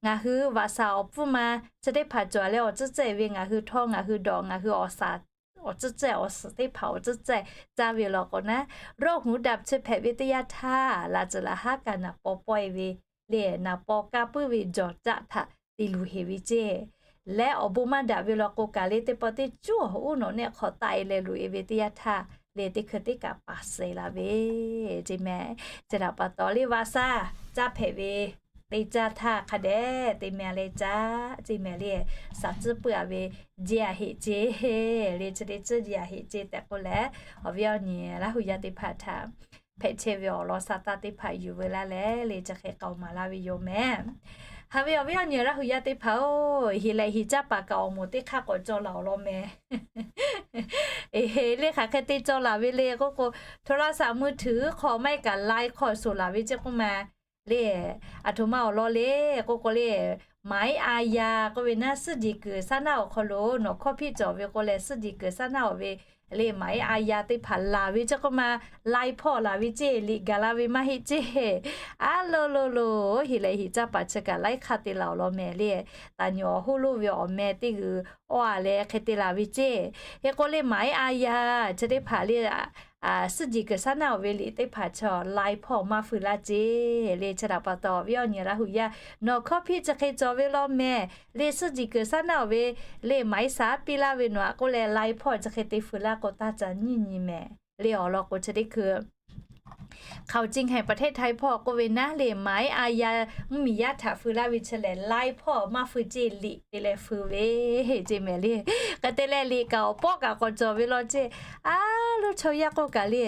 ngaˬ hui vaꞈ sha awˬ pfuhˇ ma chi teˇ hpaˍ cawˬ leh awˬ tcuhˉ tcuhˉ-e ve ngaˬ hui htawˇ ngaˬ hui dawꞈ ngaˬ hui awˬ shaˍ awˬ tcuhˉ tcuhˉ-e awˬ suhˍ teˇ hpaˍ awˬ tcuhˉ tcuhˉ-e caˇ ve law k'o naˉ, โรคหูดับ chi hpehꞈ ve teˇ yanˇ htaˇ, laꞈ tcuhˍ laꞈ haˉ kaꞈ naˍ paw pawehˇ ve le, naˍ paw kaˇ puiˉ ve jawˬ caˆ htaꞈ te luˬ heˍ ve ceˇ. Leh awˬ bon maˇ daꞈ ve law k'o kaꞈ le, teˇ pawˆ teˇ cuˉ awˬ uˉ nawꞈ nehˆ hk'awꞈ taˆ-e leh luˬ-e ve teˇ yanˇ htaˇ le, teˇ hkui teˇ kaꞈ paˍ suh la ve ceˇ mehˍ. Chi htaꞈ pa taw le, vaꞈ sha caˇ hpehꞈ ve teˇ caˇ htaˇ hk'a dehꞈ te mehˍ leh caˇ ceˇ mehˍ le. Shaˍ tcuhˉ puiˉ-a ve jeˇ-a heꞈ ceˇ le, chi teˇ tcuhˉ jeˇ-a heꞈ ceˇ tehꞈ k'oˆ leh, awˬ viˉ awˬ nyi Laˇ hu yaˇ teˇ hpaˍ htaꞈ hpehꞈ chehˇ ve awˬ lawn sa taˇ teˇ hpaˍ yuˬ veu laˇ leh le, chi hk'e k'aoˍ maˍ laˇ ve yoˬ mehˍ. Haꞈ ve awˬ viˉ awˬ nyi Laˇ hu yaˇ teˇ hpaˍ-oˬ, heˍ leh heˍ caˇ paˍ kaꞈ awˬ moˍ teˇ hk'aˇ k'awꞈ cawˇ laˬ awˬ lawn mehˍ. Eˬ, le hk'aˬ hk'e te cawˇ laˬ ve le k'oˆ k'o, โทรศัพท์มือถือ hk'aw maˇ heˆ kaꞈ ไลน์ hk'aw suˍ laˬ ve ceˇ k'oˆ ma le. Aˬ htoꞈ ma awˬ lawn le k'oˆ k'o le, maˍ iˉ a yaˇ k'oˆ ve naˉ, suhˉ jeˬ kuiˬ saˉ naˆ awˬ hk'aw lo nawˬ hkawˇ hpiˆ cawˬ ve k'o leh, suhˉ jeˬ kuiˬ saˉ naˆ awˬ ve le maˍ iˉ a yaˇ teˇ hpaˍ laˬ ve chi k'oˆ ma, lai hpawˇ laˬ ve ceˇ, liꞈ gaˬ la ve maˇ heˆ ceˇ. Aˉ lo lo lo, heˍ lehˬ heˍ caˇ paˍ chi kaꞈ laiˉ hk'aˇ te laˬ awˬ lawn mehˍ le. Taˍ nyi awˬ hoˉ loˇ ve awˬ meh teˇ g'uiˬ awˇ a leh hk'e te laˬ ve ceˇ. Hk'e k'o le maˍ iˉ a yaˇ chi teˇ hpaˍ le, suhˉ jeˬ kuiˬ saˉ naˆ awˬ ve liꞈ teˇ hpaˍ chaw lai hpawˇ maˇ feu laˇ ceˇ le. Chi htaꞈ pa taw awˬ viˉ awˬ nyi Laˇ huˍ yaˇ nawˬ hkawˇ hpiˆ chi hk'e cawˬ ve lawn mehˍ le, suhˉ jeˬ kuiˬ saˉ naˆ awˬ ve le maˍ iˉ saˉ piˇ laˇ ve nawˬ aꞈ k'oˆ leh lai hpawˇ chi hk'e te feu laˇ k'o taˇ ca nyiˇ nyi mehˍ le. Awˬ lawn k'o chi teˇ hkui hk'aoˍ cing haiˬ ประเทศไทย hpawˇ k'oˆ ve naˉ le maˍ iˉ a yaˇ mvuhˇmiˬ yaˇ htaꞈ feu laˇ ve chi lehˬ, lai hpawˇ maˇ feu ceˇ, liꞈ te leh feu ve ceˇ mehˍ le. Hk'e te leh liꞈ kaꞈ awˬ pawˆ kaꞈ k'awꞈ cawˬ ve law ceˇ. Aˉ lo chaw yaˇ k'oˆ kaꞈ le,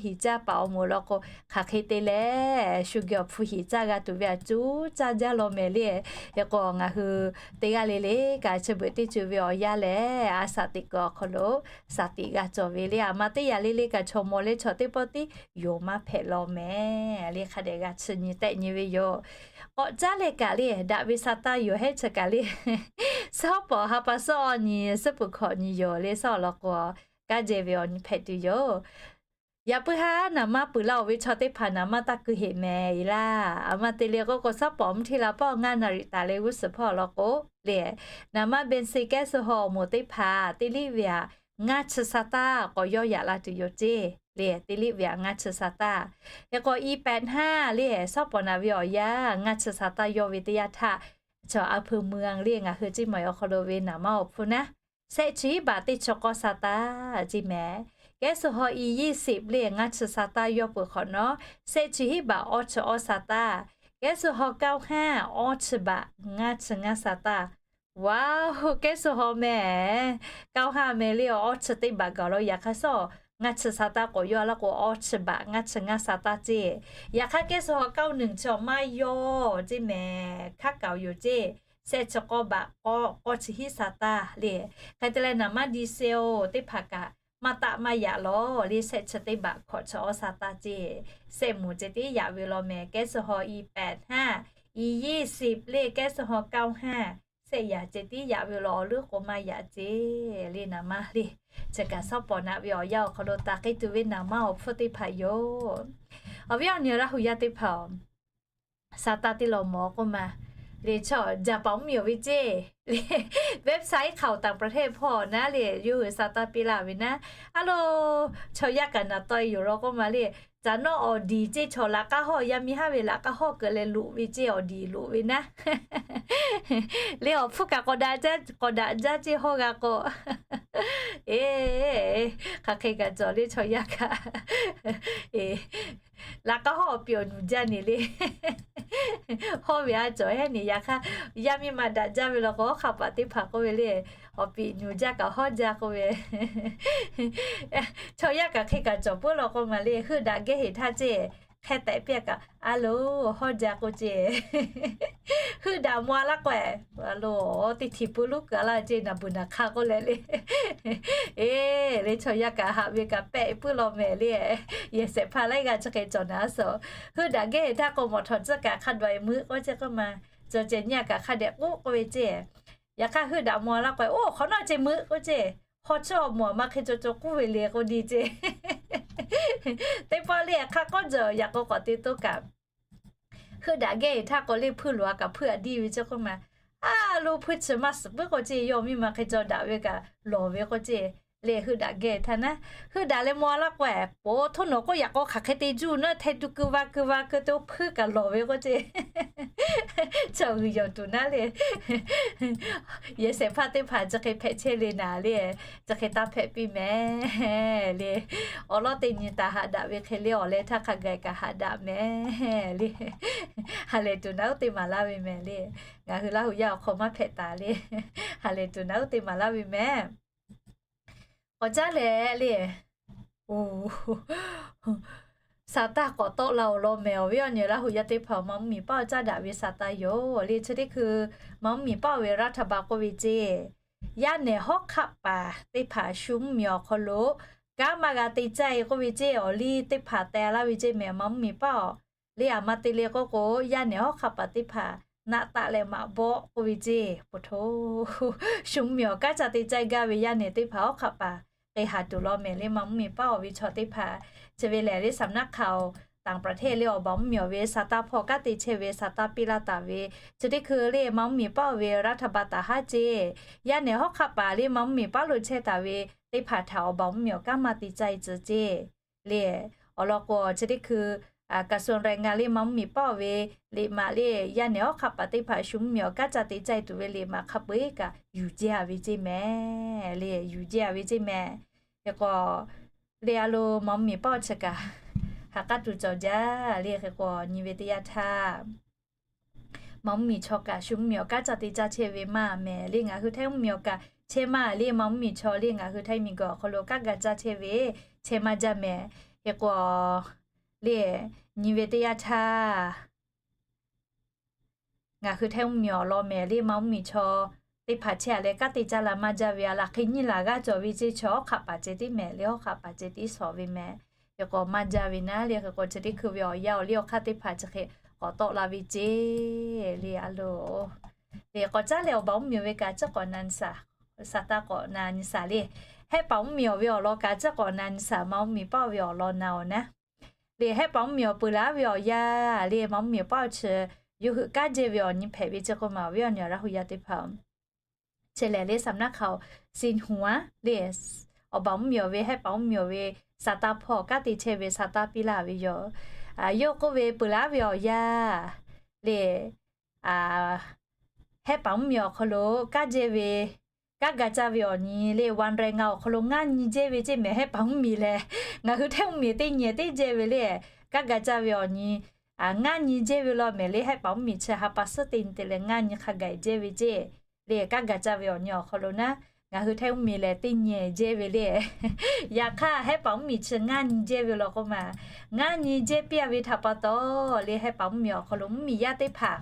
heˍ caˇ paˍ awˬ moˍ law k'o hk'aˬ hk'e te leh shu geh awˬ hpu heˍ caˇ g'a tuˬ ve aꞈ cuˉ caˇ jaˇ law mehˍ le. Hk'e k'o ngaˬ hui teˇ g'aˇ le le kaꞈ chi beuꞈ teˇ ceuˬ ve awˬ yanˇ lehˬ, a shaˍ teꞈ kuiˬ awˬ hk'aw lo shaˍ tiꞈ g'a cawˬ ve le. Aˬ ma teˇ yaꞈ le le kaꞈ chaw mawˬ leh chaw teˇ pawˆ tiˉ yonˍ maˇ hpehꞈ law mehˍ le. Hk'a dehꞈ g'a chi nyi tehˆ nyi ve yoˬ. K'awꞈ caˉ leh kaꞈ le daꞈ ve sa taˇ yoˬ hehˉ chi kaꞈ le, shawˉ pawˍ ha pa shawˉ awˬ nyi suhˉ peuˬ hkawꞈ nyi yoˬ le. Shawˉ awˬ lawn k'o kaˇ jehˬ ve awˬ nyi hpehꞈ tuˬ yoˬ. Yaꞈ puiˉ haˉ naˍ manˇ peuˬ laˇ-oˬ ve chaw teˇ hpaˍ naˍ manˇ taˇ keu heꞈ mehˍ e laˇ. Aˬ ma te le k'oˆ k'o, shawˉ pawˍ mvuhˇ hteˇ la pawˆ ngaˇ naˍ riꞈ taˍ leh g'uˇ suhˍ hpawˇ awˬ lawn k'o le, naˍ manˇ เบนซิน แก๊สโซฮอล์ awˬ moˍ teˇ hpaˍ teˇ liˆ ve aꞈ ngaˇ chi sa taˇ k'awꞈ yawˇ yaꞈ la tuˬ yoˬ ceˇ le. Teˇ liˆ ve aꞈ ngaˇ chi sa taˇ. Hk'e k'o อีแปดห้า le shawˉ pawˍ naˍ ve awˬ yanˇ ngaˇ chi sa taˇ yawˇ ve teˇ yanˇ htaˇ, chaw อำเภอเมือง le ngaˬ hui ceˇ maˬ awˬ hk'aw lo ve naˍ manˇ awˬ hpfuhˇ naˉ, shehˆ chi hiˉ baꞈ teˇ chi k'awˇ sa taˇ ceˇ mehˍ. แก๊สโซฮอล์ อียี่สิบ le ngaˇ chi sa taˇ yawˇ peuˬ hk'awꞈ nawˉ, shehˆ chi hiˉ baꞈ awˇ chi awˇ sa taˇ. แก๊สโซฮอล์ เก้าห้า awˇ chi baꞈ ngaˇ chi ngaˇ sa taˇ. Waˇ, แก๊สโซฮอล์ mehˍ, เก้าห้า mehˍ le, awˇ chi teˇ baꞈ gaˬ law. Yaꞈ hk'aˇ shawˉ ngaˇ chi sa taˇ k'awꞈ yawˇ laˇ k'o, awˇ chi baꞈ ngaˇ chi ngaˇ sa taˇ ceˇ. Yaꞈ hk'aˇ แก๊สโซฮอล์ เก้าหนึ่ง chi awˬ maˇ yawˇ ceˇ mehˍ, hkaˉ kaoˍ yoˬ ceˇ. Shehˆ chi k'awˇ baꞈ k'awˇ, k'awˇ chi hiˉ sa taˇ le. Hk'e te leh naˍ manˇ ดีเซล teˇ hpaˍ kaꞈ maˇ taˆ maˇ yaꞈ law le, shehˆ chi teˇ baꞈ hkawꞈ chi awˇ sa taˇ ceˇ. Shehˆ moˍ ceh tiˉ yaꞈ ve law mehˍ, แก๊สโซฮอล์ อีแปดห้า อียี่สิบ le แก๊สโซฮอล์ เก้าห้า shehˆ yaꞈ ceh tiˉ yaꞈ ve law, awˬ leuˉ k'o maˇ yaꞈ ceˇ le. Naˍ manˇ le, chi kaꞈ shawˉ pawˍ naˍ ve awˬ yanˇ awˬ hk'aw lo taˍ k'ai tuˬ ve naˍ manˇ awˬ hpfuhˇ teˇ hpaˍ yoˬ. Awˬ viˉ awˬ nyi Laˇ huˍ yaˇ teˇ hpaˍ-oˬ, sa taˇ teˇ law mawˬ k'oˆ ma le, chaw jaˇ paˍ mvuhˇmiˬ awˬ ve ceˇ le, website ข่าวต่างประเทศ hpawˇ naˉ le yawˇ hui sa taˇ piˇ laˇ ve naˉ. A lo, chaw yaˇ kaꞈ naˍ taw e yoˬ law k'oˆ ma le, caˬ nawˉ awˬ diˍ ceˇ, chaw laꞈ k'aˉ hawˇ, yaˇ miˇ haˉ ve laꞈ k'aˉ hawˇ keu leh loꞈ ve ceˇ, awˬ diˍ loꞈ ve naˉ le. Awˬ hpfuhˇ kaꞈ k'awꞈ daꞈ jaˇ, k'awꞈ daꞈ jaˇ ceˇ hawˇ g'a k'o, e, hk'aˬ hk'e kaꞈ cawˬ le chaw yaˇ kaꞈ. Laꞈ k'aˉ hawˇ awˬ piˍ awˬ nuˬ jaˇ ne le. Hawˇ ve a cawˬ hehˉ ne. Yaꞈ hk'aˇ, yaˇ miˇ ma daꞈ jaˇ ve law k'o, hawˉ hk'a paˍ teˇ hpaˍ k'oˆ ve le, awˬ piˍ nuˬ jaˇ kaꞈ hawˇ jaˇ k'oˆ ve. Chaw yaˇ kaꞈ hk'e kaꞈ cawˬ puiˉ law k'oˆ ma le, heuˆ daꞈ gehˇ heˍ htaˇ ceˇ, hk'e tehꞈ piˇ kaꞈ, a lo, hawˇ jaˇ k'oˆ ceˇ. Heuˆ daꞈ maw laˇ k'o, a lo, teˇ htiˍ puiˉ luˉ keu laˇ ceˇ, naˍ beuˬ naˍ hk'a k'oˆ leh le. E, le chaw yaˇ kaꞈ haꞈ ve kaꞈ pehˆ puiˉ law mehˍ le. Yehˬ shehˍ hpaˇ laiˉ g'aˇ chi hk'e cawˬ naˍ suhˍ. Heuˆ daꞈ gehˇ heˍ htaˇ k'o, mawˬ htawꞈ tcuhˉ kaꞈ hk'a dawꞈ e meuˆ k'oˆ ceˇ k'oˆ ma, cawˬ ceh nyiˇ a kaꞈ hk'a dehꞈ k'oˆ k'oˆ ve ceˇ. Yaꞈ hk'aˇ heuˆ daꞈ maw laˇ k'o, oˇ hk'awꞈ nawˉ ceh meuˆ k'oˆ ceˇ. Hawˇ chi awˬ moˍ maˇ hk'e cawˬ cawˬ k'oˆ ve le k'oˆ diˇ ceˇ. Teˇ pawˆ le hk'a k'awꞈ jaw yaꞈ k'o k'awꞈ te toˇ kaꞈ, heuˆ daꞈ gehˇ heˍ htaˇ k'o le hpuˇ loꞈ a kaꞈ hpuˇ a diˇ ve ceˇ k'oˆ ma. A lo, hpuˇ chi maˇ suhˍ puiˉ k'oˆ ceˇ, yawˇ miˇ ma hk'e cawˬ daꞈ ve kaꞈ lawˬ ve k'oˆ ceˇ. Le heuˆ daꞈ gehˇ heˍ htaˇ naˉ, heuˆ daꞈ leh maw laˇ k'o, po htoˇ nawˬ k'oˆ yaꞈ k'o hk'aˬ hk'e te juˇ naˉ, hteh tuˬ keu va keu va keu te, oˇ hpuˇ kaꞈ lawˬ ve k'oˆ ceˇ. Chaw g'uiˬ yawˬ tuˬ naˉ le. Yehˬ shehˍ hpaˇ teˇ hpaˍ chi hk'e hpehꞈ chehˇ le naˍ le, chi hk'e taˇ hpehꞈ piˇ mehˍ le. Awˬ lawn teˇ nyi taˍ haꞈ daꞈ ve hk'e le, awˬ leh htaˇ hk'a gaˬ kaꞈ haꞈ daꞈ mehˍ le. Ha lehˬ tuˬ naˉ uˉ te maˍ laˇ ve mehˍ le. Ngaˬ hui Laˇ huˍ yaˇ awˬ hk'aw maˇ hpehꞈ taˍ le. Ha lehˬ tuˬ naˉ uˉ te maˍ laˇ ve mehˍ. K'awꞈ caˉ leh le, o, sa taˇ k'awꞈ tawˆ la awˬ lawn mehˍ. Awˬ viˉ awˬ nyi Laˇ huˍ yaˇ teˇ hpaˍ, ma mvuhˇmiˬ paˆ awˬ caˉ daꞈ ve sa taˇ yoˬ le. Chi teˇ hkui ma mvuhˇmiˬ paˆ awˬ ve รัฐบาล k'oˆ ve ceˇ, yaˇ nehˬ hawˉ hk'aˆ paˍ teˇ hpaˍ shu mvuhˇmiˬ awˬ hk'aw lo kanˉ maˇ g'a te caˇ e k'oˆ ve ceˇ. Awˬ liˇ teˇ hpaˍ teh laˇ ve ceˇ mehˍ, ma mvuhˇmiˬ paˆ awˬ le. Aˬ ma te le k'oˆ k'o, yaˇ nehˬ hawˉ hk'aˆ paˍ teˇ hpaˍ naˆ taˆ leh maꞈ bawˆ k'oˆ ve ceˇ. Poˬ htoˇ, shu mvuhˇ miˬ awˬ kanˉ ca te caˇ gaˇ ve yaˇ nehˬ teˇ hpaˍ hawˉ hk'aˆ paˍ k'e haˍ tuˬ law mehˍ le. Maˍ mvuhˇ miˬ paˆ awˬ ve chaw teˇ hpaˍ chi ve lehˬ le สำนักข่าวต่างประเทศ le awˬ baˬ mvuhˇ miˬ awˬ ve sa taˇ hpawˇ kanˉ te chehˇ ve sa taˇ piˇ laˇ taˍ ve, chi teˇ hkui le maˍ mvuhˇ miˬ paˆ awˬ ve รัฐบาล taˍ haˉ ceˇ. Yaˇ nehˬ hawˉ hk'aˆ paˍ le maˍ mvuhˇ miˬ paˆ lo chehˇ taˍ ve teˇ hpaˍ htaꞈ awˬ baˬ mvuhˇ miˬ awˬ kanˉ maˇ te caˇ e tcuh ceˇ. Le awˬ lawn k'o chi teˇ hkui กระทรวงแรงงาน le maˍ mvuhˇ miˬ paˆ awˬ ve liꞈ maꞈ le, yaˇ nehˬ hawˉ hk'aˆ paˍ teˇ hpaˍ shu mvuhˇ miˬ awˬ kanˉ ca te caˇ e tuˬ ve liꞈ maꞈ hk'a peu eˬ kaꞈ yuˬ jehˇ a ve ceˇ mehˍ le. Yuˬ jehˇ a ve ceˇ mehˍ. Hk'e k'o le a lo maˍ mvuhˇ miˬ paˆ awˬ chi kaꞈ ha k'aˉ tuˬ cawˬ jaˇ le. Hk'e k'o nyi ve teˇ yanˇ htaˇ maˍ mvuhˇ miˬ chaw kaꞈ shu mvuhˇ miˬ awˬ kanˉ ca te caˇ chehˇ ve maˇ mehˍ le. Ngaˬ hui Htaiˇ mvuhˇ miˬ awˬ kaꞈ chehˇ maˇ le. Maˍ mvuhˇ miˬ chaw le ngaˬ hui Htaiˇ miˬ guiˬ awˬ hk'aw lo kanˉ ga caˇ chehˇ ve chehˇ maˇ jaˇ mehˍ. Hk'e k'o le nyi ve teˇ yanˇ htaˇ ngaˬ hui Htaiˇ mvuhˇ miˬ awˬ lawn mehˍ le. Maˍ mvuhˇ miˬ chaw teˇ hpaˍ chehˇ a leh kanˉ te caˇ la maˇ jaˇ ve a laˬ hk'e nyiˇ laˬ g'aˇ cawˬ ve ceˇ. Chaw hawˉ hk'aˆ paˍ ceh tiˉ mehˍ le, hawˉ hk'aˆ paˍ ceh tiˉ shawˍ ve mehˍ. Hk'e k'o maˇ jaˇ ve naˉ le. Hk'e k'o chi teˇ hkui ve awˬ yanˇ awˬ liˇ awˬ hk'aˇ teˇ hpaˍ chi hk'e k'awꞈ tawˆ la ve ceˇ le a lo. Le k'awꞈ caˉ leh awˬ baˬ mvuhˇ miˬ ve kaꞈ ciˉ k'awꞈ na nyi saˍ, sa taˇ k'awꞈ na nyi saˍ le. Hehˆ paˍ mvuhˇ miˬ awˬ ve awˬ lawn kaꞈ ciˉ k'awꞈ na nyi saˍ, maˍ mvuhˇ miˬ paˆ awˬ ve awˬ lawn na awˬ naˉ. Le hehˆ paˍ mvuhˇ miˬ awˬ peuˬ laˬ ve awˬ yanˇ le maˍ mvuhˇ miˬ paˆ awˬ chi yawˇ hui kanˉ jehˇ ve awˬ nyi hpehꞈ ve ceˇ k'oˆ maˬ awˬ viˉ awˬ nyi Laˇ hu yaˇ teˇ hpaˍ-oˬ. Chi lehˬ le สำนักข่าว Xinhua le awˬ baˬ mvuhˇ miˬ awˬ ve hehˆ paˍ mvuhˇ miˬ awˬ ve sa taˇ hpawˇ kanˉ te chehˇ ve sa taˇ piˇ laˇ ve yoˬ. Yawˇ k'oˆ ve peuˬ laˬ ve awˬ yanˇ le hehˆ paˍ mvuhˇ miˬ awˬ hk'aw lo kanˉ jehˇ ve, kanˉ ga caˇ ve awˬ nyi le วันแรงงาน awˬ hk'aw lo ngaˇ nyi jehˇ ve ceˇ mehˍ. Hehˆ paˍ mvuhˇ miˬ lehˬ ngaˬ hui Htaiˇ mvuhˇ miˬ teˇ nyi teˇ jehˇ ve le, kanˉ ga caˇ ve awˬ nyi ngaˇ nyi jehˇ ve law mehˍ le. Hehˆ paˍ mvuhˇ miˬ chi ha pa suhˉ te nyi te leh ngaˇ nyi hk'a gaˬ jehˇ ve ceˇ le. Kanˉ ga caˇ ve awˬ nyi awˬ hk'aw lo naˉ ngaˬ hui Htaiˇ mvuhˇ miˬ lehˬ teˇ nyi jehˇ ve le. Yaꞈ hk'aˇ hehˆ paˍ mvuhˇ miˬ chi ngaˇ nyi jehˇ ve law k'o maˬ, ngaˇ nyi jehˇ piˇ a ve htaꞈ pa taw le hehˆ paˍ mvuhˇ miˬ awˬ hk'aw lo mvuhˇ miˬ yaˇ teˇ hpaˍ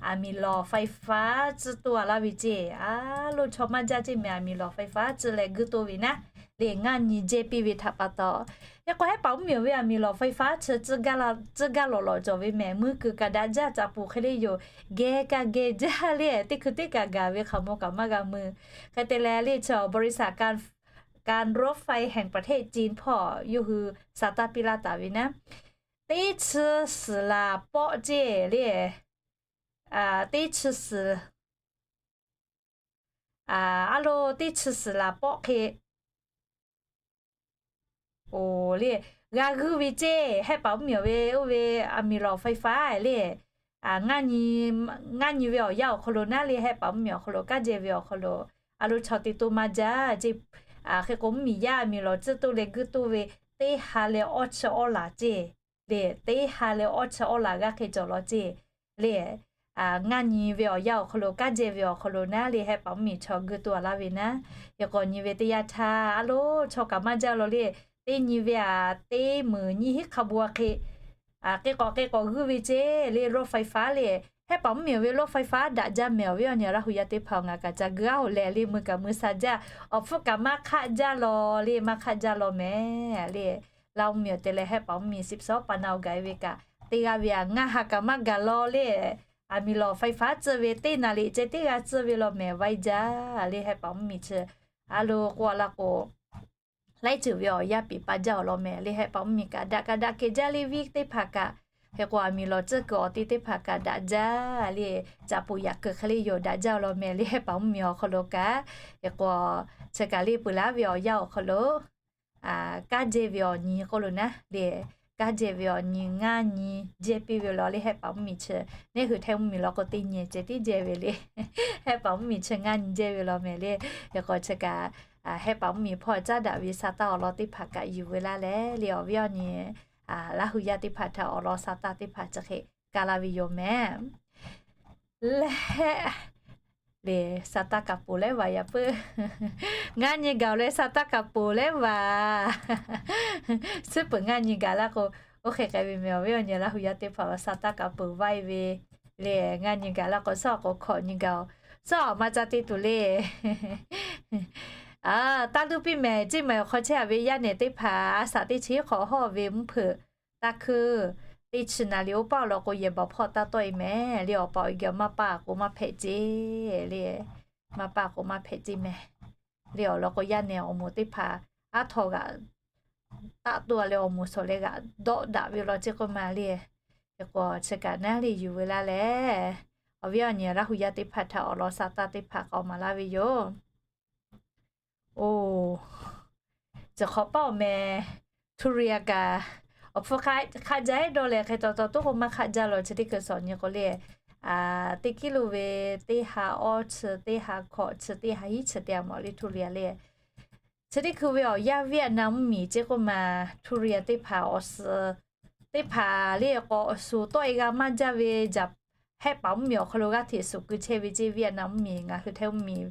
อะหมี่หล่อไฟฟ้า tcuhˇ toˇ a laˇ ve ceˇ. A lo chaw maˇ jaˇ ceˇ mehˍ อะหมี่หล่อไฟฟ้า tcuhˇ leh guˇ toˇ ve naˉ le ngaˇ nyi jehˇ piˇ ve htaꞈ pa taw. Hk'e k'o hehˆ paˍ mvuhˇ miˬ awˬ ve อะหมี่หล่อไฟฟ้า chi tcuhˇ ga lawˬ cawˬ ve mehˍ. Meuˇ kuiˬ kaꞈ daꞈ jaˇ, caꞈ puˍ hk'e le yoˬ, geh kaꞈ geh jaˇ le. Teˇ hkui teˇ kaꞈ gaˬ ve hk'aˬ mawˬ kaꞈ maˇ g'a meuˇ. Hk'e te leh le chi บริษัทการรถไฟแห่งประเทศจีน hpawˇ yawˇ hui sa taˇ piˇ laˇ taˍ ve naˉ, teˇ chi suhˍ laˬ pawˆ ceˇ le. Teˇ chi suhˍ, a lo teˇ chi suhˍ laˬ pawˆ hk'e oˬ le g'a g'uiˇ ve ceˇ. Hehˆ paˍ mvuhˇ miˬ awˬ ve oˇ ve อะหมี่หล่อไฟฟ้า le ngaˇ nyi ve awˬ yanˇ awˬ hk'aw lo naˉ le hehˆ paˍ mvuhˇ miˬ awˬ hk'aw lo kanˉ jehˇ ve awˬ hk'aw lo a lo chaw te toˇ maˇ jaˇ ceˇ. Hk'e k'o mvuhˇ miˬ yaˇ อะหมี่หล่อ tcuhˇ toˇ leh guˇ toˇ ve teˇ ha leh awˇ chi awˇ laˬ ceˇ le. Teˇ ha leh awˇ chi awˇ laˬ g'aˇ hk'e cawˬ law ceˇ le. Ngaˇ nyi ve awˬ yanˇ awˬ hk'aw lo kanˉ jehˇ ve awˬ hk'aw lo naˉ le hehˆ paˍ mvuhˇ miˬ chaw guˇ toˇ a laˇ ve naˉ. Hk'e k'o nyi ve teˇ yanˇ htaˇ a lo chaw kaꞈ maˇ jaˇ law le. Teˇ nyi ve aꞈ teˇ meunˍ nyiˇ hinˉ hk'a bu a hk'e k'e k'awꞈ k'e k'awꞈ g'uiˇ ve ceˇ le รถไฟฟ้า le. Hehˆ paˍ mvuhˇ miˬ awˬ ve รถไฟฟ้า daꞈ jaˇ mehˍ. Awˬ viˉ awˬ nyi Laˇ hu yaˇ teˇ hpaˍ-oˬ, ngaˬ kaꞈ ca guˇ a oˬ leh le meuˇ kaꞈ meuˇ sha jaˇ. Awˬ hpfuhˇ kaꞈ maˇ hk'aˆ jaˇ law le, maˇ hk'aˆ jaˇ law mehˍ le. Laˇ mvuhˇ miˬ awˬ te leh hehˆ paˍ mvuhˇ miˬ สิบสอง pa na awˬ gaˬ e ve kaꞈ teˇ g'aˇ ve aꞈ ngaˇ ha kaꞈ maˇ gaˬ law le. อะหมี่หล่อไฟฟ้า tcuhˇ ve teˇ naˍ riˍ ceh teˇ g'aˇ tcuhˇ ve law mehˍ vaiˇ jaˇ le. Hehˆ paˍ mvuhˇ miˬ chi a lo k'oˆ a laˇ k'o laiˉ ceuˬ ve awˬ yanˇ piˍ pa jaˇ awˬ lawn mehˍ le. Hehˆ paˍ mvuhˇ miˬ kaꞈ daꞈ kaꞈ daꞈ kehˬ jaˇ le viˉ teˇ hpaˍ kaꞈ. Hk'e k'o อะหมี่หล่อ tcuhˇ kuiˬ awˬ te teˇ hpaˍ kaꞈ daꞈ jaˇ le. Caꞈ puˍ yaꞈ kuiˬ hk'e le yoˬ daꞈ jaˇ awˬ lawn mehˍ le hehˆ paˍ mvuhˇ miˬ awˬ hk'aw lo kaꞈ. Hk'e k'o chi kaꞈ le peuˬ laˬ ve awˬ yanˇ awˬ hk'aw lo kanˉ jehˇ ve awˬ nyi k'oˆ lo naˉ le, kanˉ jehˇ ve awˬ nyi ngaˇ nyi jehˇ piˇ ve law le. Hehˆ paˍ mvuhˇ miˬ chi neˇ hui Htaiˇ mvuhˇ miˬ law k'o teˇ nyi ceh tiˉ jehˇ ve le. Hehˆ paˍ mvuhˇ miˬ chi ngaˇ nyi jehˇ ve law mehˍ le. Hk'e k'o chi kaꞈ hehˆ paˍ mvuhˇ miˬ hpawˇ caˉ daꞈ ve sa taˇ awˬ lawn teˇ hpaˍ kaꞈ yuˬ ve laˇ leh le. Awˬ viˉ awˬ nyi Laˇ hu yaˇ teˇ hpaˍ htaꞈ awˬ lawn sa taˇ teˇ hpaˍ chi hk'e ka laˇ ve yoˬ mehˍ. Lehˆ le, sa taˇ kaˍ poˍ lehˉ vaˬ yaꞈ puiˉ. Ngaˇ nyi gaˬ leh sa taˇ kaˍ poˍ lehˉ vaˬ. Suhˉ peuˬ ngaˇ nyi gaˬ laˇ k'o, oˇ hk'e k'ai ve mehˍ. Awˬ viˉ awˬ nyi Laˇ hu yaˇ teˇ hpaˍ sa taˇ kaˍ poˍ vaiˇ ve le. Ngaˇ nyi gaˬ laˇ k'o, suhˉ awˬ k'o hkawꞈ nyi gaˬ-oˬ. Suhˉ awˬ ma ca te tuˬ le. Taˇ luˇ piˇ mehˍ. Ceˇ maˬ awˬ hk'aw chehˇ a ve yaˇ nehˬ teˇ hpaˍ a shaꞈ teˇ chi hk'awꞈ hawˇ ve mvuhˇ hpeuꞈ taˇ hkuiˇ teˇ chi naˍ riˍ oˇ paˆ awˬ lawn k'o, yehˬ baˬ hpawˇ taˇ tawˆ e mehˍ le. Awˬ pa awˬ geh maˇ paˆ k'o maˇ hpehꞈ ceˇ le. Maˇ paˆ k'o maˇ hpehꞈ ceˇ mehˍ le. Awˬ lawn k'o, yaˇ nehˬ awˬ moˍ teˇ hpaˍ aˉ htaw g'aꞈ taˆ tuˬ a leh awˬ moˍ shawˍ leh g'aꞈ dawˆ daꞈ ve law ceˇ k'oˆ ma le. Hk'e k'o chi kaꞈ naˉ le yuˬ ve laˇ leh, awˬ viˉ awˬ nyi Laˇ hu yaˇ teˇ hpaˍ htaꞈ awˬ lawn sa taˇ teˇ hpaˍ k'awꞈ maˍ laˇ ve yoˬ. Oˬ, cawˬ hk'awꞈ paˆ awˬ meh, Turia kaꞈ awˬ hpfuhˇ hk'aˆ jaˇ eˉ dawˇ leh hk'e taw taw toˉ k'o maˇ hk'aˆ jaˇ law. Chi teˇ hkui suhˍ nyi k'o le, teˇ kiˇ lo ve teˇ ha awˇ chi, teˇ ha hkawꞈ chi, teˇ ha hiˉ chi te a mawˬ le Turia le. Chi teˇ hkui ve awˬ yanˇ Vietnam mvuhˇ miˬ ceˇ k'oˆ ma, Turia teˇ hpaˍ awˬ suhˍ teˇ hpaˍ le k'awꞈ suˍ tawˆ e g'a maˇ jaˇ ve jaˇ. Hehˆ paˍ mvuhˇ miˬ awˬ hk'aw lo g'aˇ hteꞈ suˍ keu chehˇ ve ceˇ Vietnam mvuhˇ miˬ.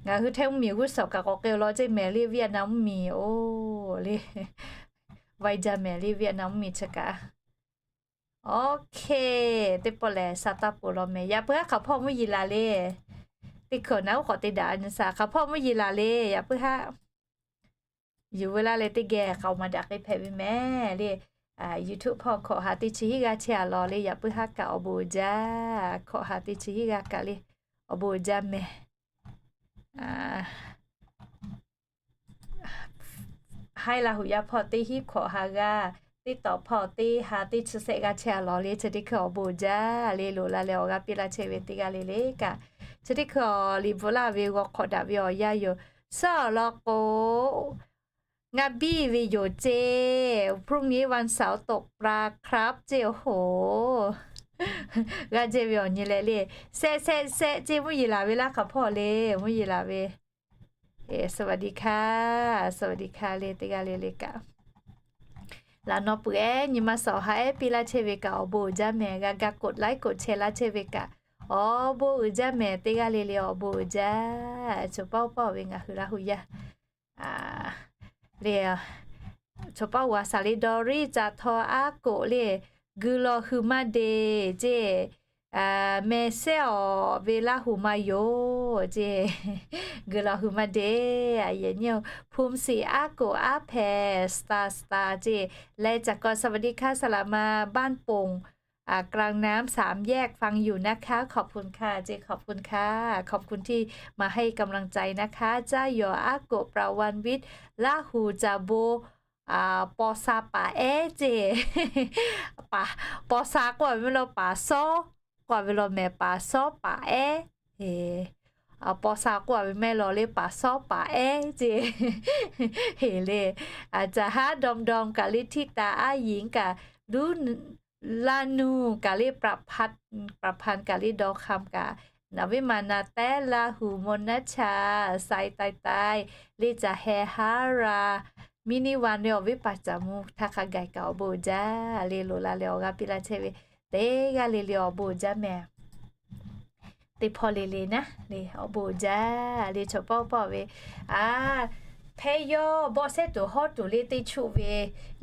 Ngaˬ hui Htaiˇ mvuhˇ miˬ g'uˇ suhˍ kaꞈ k'awꞈ k'ai law ceˇ mehˍ le Vietnam mvuhˇ miˬ oˬ le. Vaiˇ jaˇ mehˍ le Vietnam mvuhˇ miˬ chi kaꞈ. Oˇ hk'e, teˇ pawˆ lehˬ sa taˇ peuˬ law mehˍ. Yaꞈ puiˉ haˉ hk'aˬ hpawˇ mvuhˇ yeˬ laˬ le. Teˇ hkui naˉ oˉ k'awꞈ te daꞈ a nyi sa hk'aˬ hpawˇ mvuhˇ yeˬ laˬ le. Yaꞈ puiˉ haˉ yuˬ ve laˇ leh teˇ geh k'aoˍzwˬ maˍ daꞈ k'ai hpehꞈ ve mehˍ le. YouTube hpawˇ hkawꞈ ha teˇ chi hiˉ g'aˇ chehˇ a law le. Yaꞈ puiˉ haˉ kaꞈ awˬ bon uiˍ jaˇ. Hkawꞈ ha teˇ chi hiˉ g'aˇ kaꞈ le, awˬ bon uiˍ jaˇ mehˍ. Haiˉ Laˇ hu yaˇ hpawˇ teˇ hiˉ hkawꞈ ha g'aˇ, TikTok hpawˇ teˇ ha teˇ chi sehˆ g'aˇ chehˇ a law le. Chi teˇ hkui awˬ bon uiˍ jaˇ le. Loꞈ la leh awˬ g'aˇ piˇ laˇ chehˇ ve teˇ g'aˇ le le kaꞈ, chi teˇ hkui awˬ liꞈ bvuhꞈ laˇ ve g'aw hk'awꞈ daꞈ ve awˬ yanˇ yoˬ. Suhˉ awˬ lawn k'o, ngaˬ biˇ ve yoˬ ceˇ. พรุ่งนี้วันเสาร์ตกปลาครับ ceˇ oˬ hoˬ. G'a jehˇ ve awˬ nyi leh le, sehˆ sehˆ sehˆ ceˇ mvuhˇ yeˬ laˬ ve laˇ hk'aˬ hpawˇ le, mvuhˇ yeˬ laˬ ve สวัสดีค่ะ สวัสดีค่ะ le teˇ g'aˇ le le kaꞈ. Laꞈ naw peuˬ ehˉ nyi ma suhˍ awˬ ha ehˉ piˇ laˇ chehˇ ve kaꞈ awˬ bon uiˍ jaˇ mehˍ. G'a ga กดไลค์ กดแชร์ laˇ chehˇ ve kaꞈ awˬ bon uiˍ jaˇ mehˍ. Teˇ g'aˇ le le awˬ bon uiˍ jaˇ. Chaw pawˆ pawˆ ve ngaˬ hui Laˇ hu yaˇ le, chaw pawˆ g'a saˍ le dawˇ riˉ ca htawˇ aˉ koꞈ le, gui law hui maˇ de ceˇ. Meh sehˉ awˬ ve Laˇ hu maˇ yoˬ ceˇ. Gui law hui maˇ de. Yehˬ nyi ภูมิศรี aˉ koꞈ aˉ hpehꞈ สตาร์ สตาร์ ceˇ. Leh caˬ kawꞈ สวัสดีค่ะ สลามา บ้านโป่ง กลางน้ำ สามแยก ฟังอยู่นะคะ ขอบคุณค่ะ ceˇ ขอบคุณค่ะ ขอบคุณที่มาให้กำลังใจนะคะ จ้าหยอ aˉ koꞈ ประวันวิทย์ Laˇ hu ca bon paw sha paˍ ehˉ ceˇ. Paw sha k'oˆ a ve mehˍ law paˍ sawˉ k'oˆ a ve law mehˍ, paˍ sawˉ paˍ ehˉ. Paw sha k'oˆ a ve mehˍ law le paˍ sawˉ paˍ ehˉ ceˇ. Heˍ le, caˬ haˉ ดอมดอม kaꞈ le ธิตา aˉ yinˉ kaꞈ Laˇ nuˇ kaꞈ le ประพันธ์ kaꞈ le ดอคำ kaꞈ นวิมา นาแต๊ Laˇ hu มนชัย ไซ ไตไต le caˬ heh haˉ ra มินิวัน le awˬ viˉ paˍ caˍ mvuh htaˇ hk'a gaˬ kaꞈ awˬ bon uiˍ jaˇ le. Loꞈ la leh awˬ g'aˇ piˇ laˇ chehˇ ve teˇ g'aˇ le le awˬ bon uiˍ jaˇ mehˍ. Teˇ hpawˇ le le naˉ le awˬ bon uiˍ jaˇ le. Chaw pawˆ pawˆ ve, a, hpehˇ yawˇ bawˆ sehˉ tuˬ hawˉ tuˬ le teˇ chuˆ ve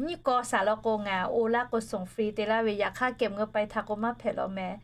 nyiˇ kaw saˍ law k'o ngaˬ oˇ laˇ k'o ส่งฟรี te laˇ ve. Yaꞈ hk'aˇ เก็บเงินปลายทาง k'o maˇ hpehꞈ law mehˍ.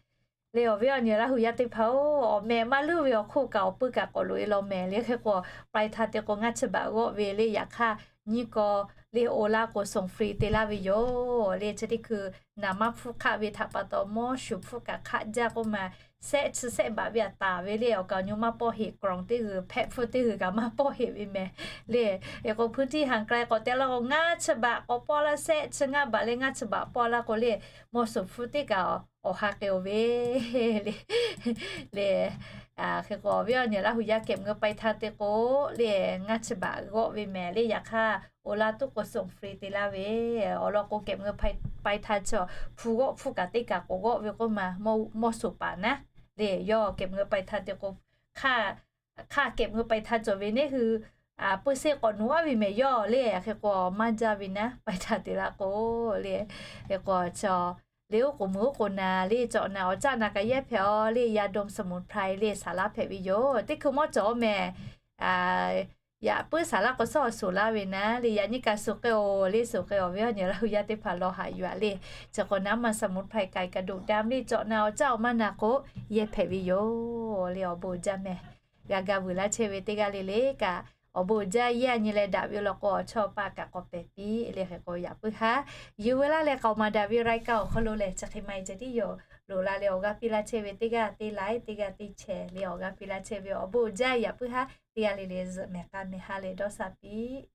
Le awˬ viˉ awˬ nyi Laˇ hu yaˇ teˇ hpaˍ-oˬ, awˬ meh maˇ luˇ ve awˬ hk'oˆ kaꞈ awˬ puiˉ kaꞈ k'awꞈ loꞈ e law mehˍ le. Hk'e k'o ปลายทาง te k'o ngaˇ chi baꞈ g'awˆ ve le. Yaꞈ hk'aˇ nyiˇ kaw le oˇ laˇ k'o ส่งฟรี te laˇ ve yoˬ le. Chi teˇ hkui naˍ maˇ hpfuhˇ hk'aˆ ve htaꞈ pa taw mawˇ shuˍ hpfuhˇ kaꞈ hk'aˆ jaˇ k'oˆ ma, sehˆ chi sehˆ baꞈ ve aꞈ taˍ ve le. Awˬ kaˍ awˬ nyi maˇ pawˆ heꞈ, กล่อง teˇ g'uiˬ hpehꞈ hpfuhˇ teˇ g'uiˬ kaꞈ maˇ pawˆ heꞈ ve mehˍ le. Hk'e k'o พื้นที่ห่างไกล k'awꞈ te laˇ k'o ngaˇ chi baꞈ k'awꞈ pawˆ laˇ, sehˆ chi ngaˇ baꞈ leh ngaˇ chi baꞈ pawˆ laˇ k'o le, mawˇ shuˍ hpfuhˇ teˇ kaꞈ awˬ ha k'ai-o ve le. Le, hk'e k'o awˬ viˉ awˬ nyi Laˇ hu yaˇ เก็บเงินปลายทาง te k'o le, ngaˇ chi baꞈ g'awˆ ve mehˍ le. Yaꞈ hk'aˇ oˇ laˇ tuˬ k'o ส่งฟรี te laˇ ve. Awˬ lawn k'o เก็บเงินปลายทาง chi hpu g'awˆ hpfuhˇ kaꞈ teˇ kaꞈ k'awꞈ g'awˆ ve k'oˆ ma, mawˇ shuˍ paˍ naˉ le. Yawˇ เก็บเงินปลายทาง te k'o hk'aˇ เก็บเงินปลายทาง cawˬ ve neˇ hui puiˇ seˆ k'awꞈ nuˇ aˉ ve mehˍ yawˇ le. Hk'e k'o maˇ jaˇ ve naˉ ปลายทาง te laˇ k'o le. Hk'e k'o chaw le oˉ k'oˍ mui oˉ k'oˍ naˍ le cawˬ naˍ awˬ caˆ naˍ kaꞈ yehˇ hpehꞈ-aw le. ยาดมสมุนไพร le saˍ laˇ hpehꞈ ve yoˬ. Teˇ hkui mawˇ cawˬ mehˍ. Yaꞈ puiˉ saˍ laˇ k'o suhˉ awˬ suˍ laˇ ve naˉ le. Yaꞈ nyi kaꞈ suˍ k'ai-o le, suˍ k'ai awˬ viˉ awˬ nyi Laˇ hu yaˇ teˇ hpaˍ law haꞈ yuˬ-a le. Chi k'o naˉ ma สมุนไพร ไก่กระดูกดำ le cawˬ naˍ awˬ caˆ awˬ maˇ naˍ k'o yehˇ hpehꞈ ve yoˬ le. Awˬ bon uiˍ jaˇ mehˍ. G'a ga vuiˬ laˇ chehˇ ve teˇ g'aˇ le le kaꞈ awˬ bon uiˍ jaˇ yaˇ nyi leh daꞈ ve law k'o, awˬ chawˇ awˬ paˆ kaꞈ k'awꞈ pehˬ piˇ le. Hk'e k'o yaꞈ puiˉ haˉ yuˬ ve laˇ leh k'aoˍ maˍ daꞈ ve รายการ awˬ hk'aw lo lehˬ, chi hk'e maˇ heˆ ceh tiˉ yoˬ. Loꞈ la leh awˬ g'aˇ piˇ laˇ chehˇ ve teˇ g'aˇ teˇ like, teˇ g'aˇ teˇ share le awˬ g'aˇ piˇ laˇ chehˇ ve awˬ bon uiˍ jaˇ yaꞈ puiˉ haˉ teˇ g'aˇ le le zuhꞈ mehˍ k'a mehˍ ha leh dawˇ sha piˇ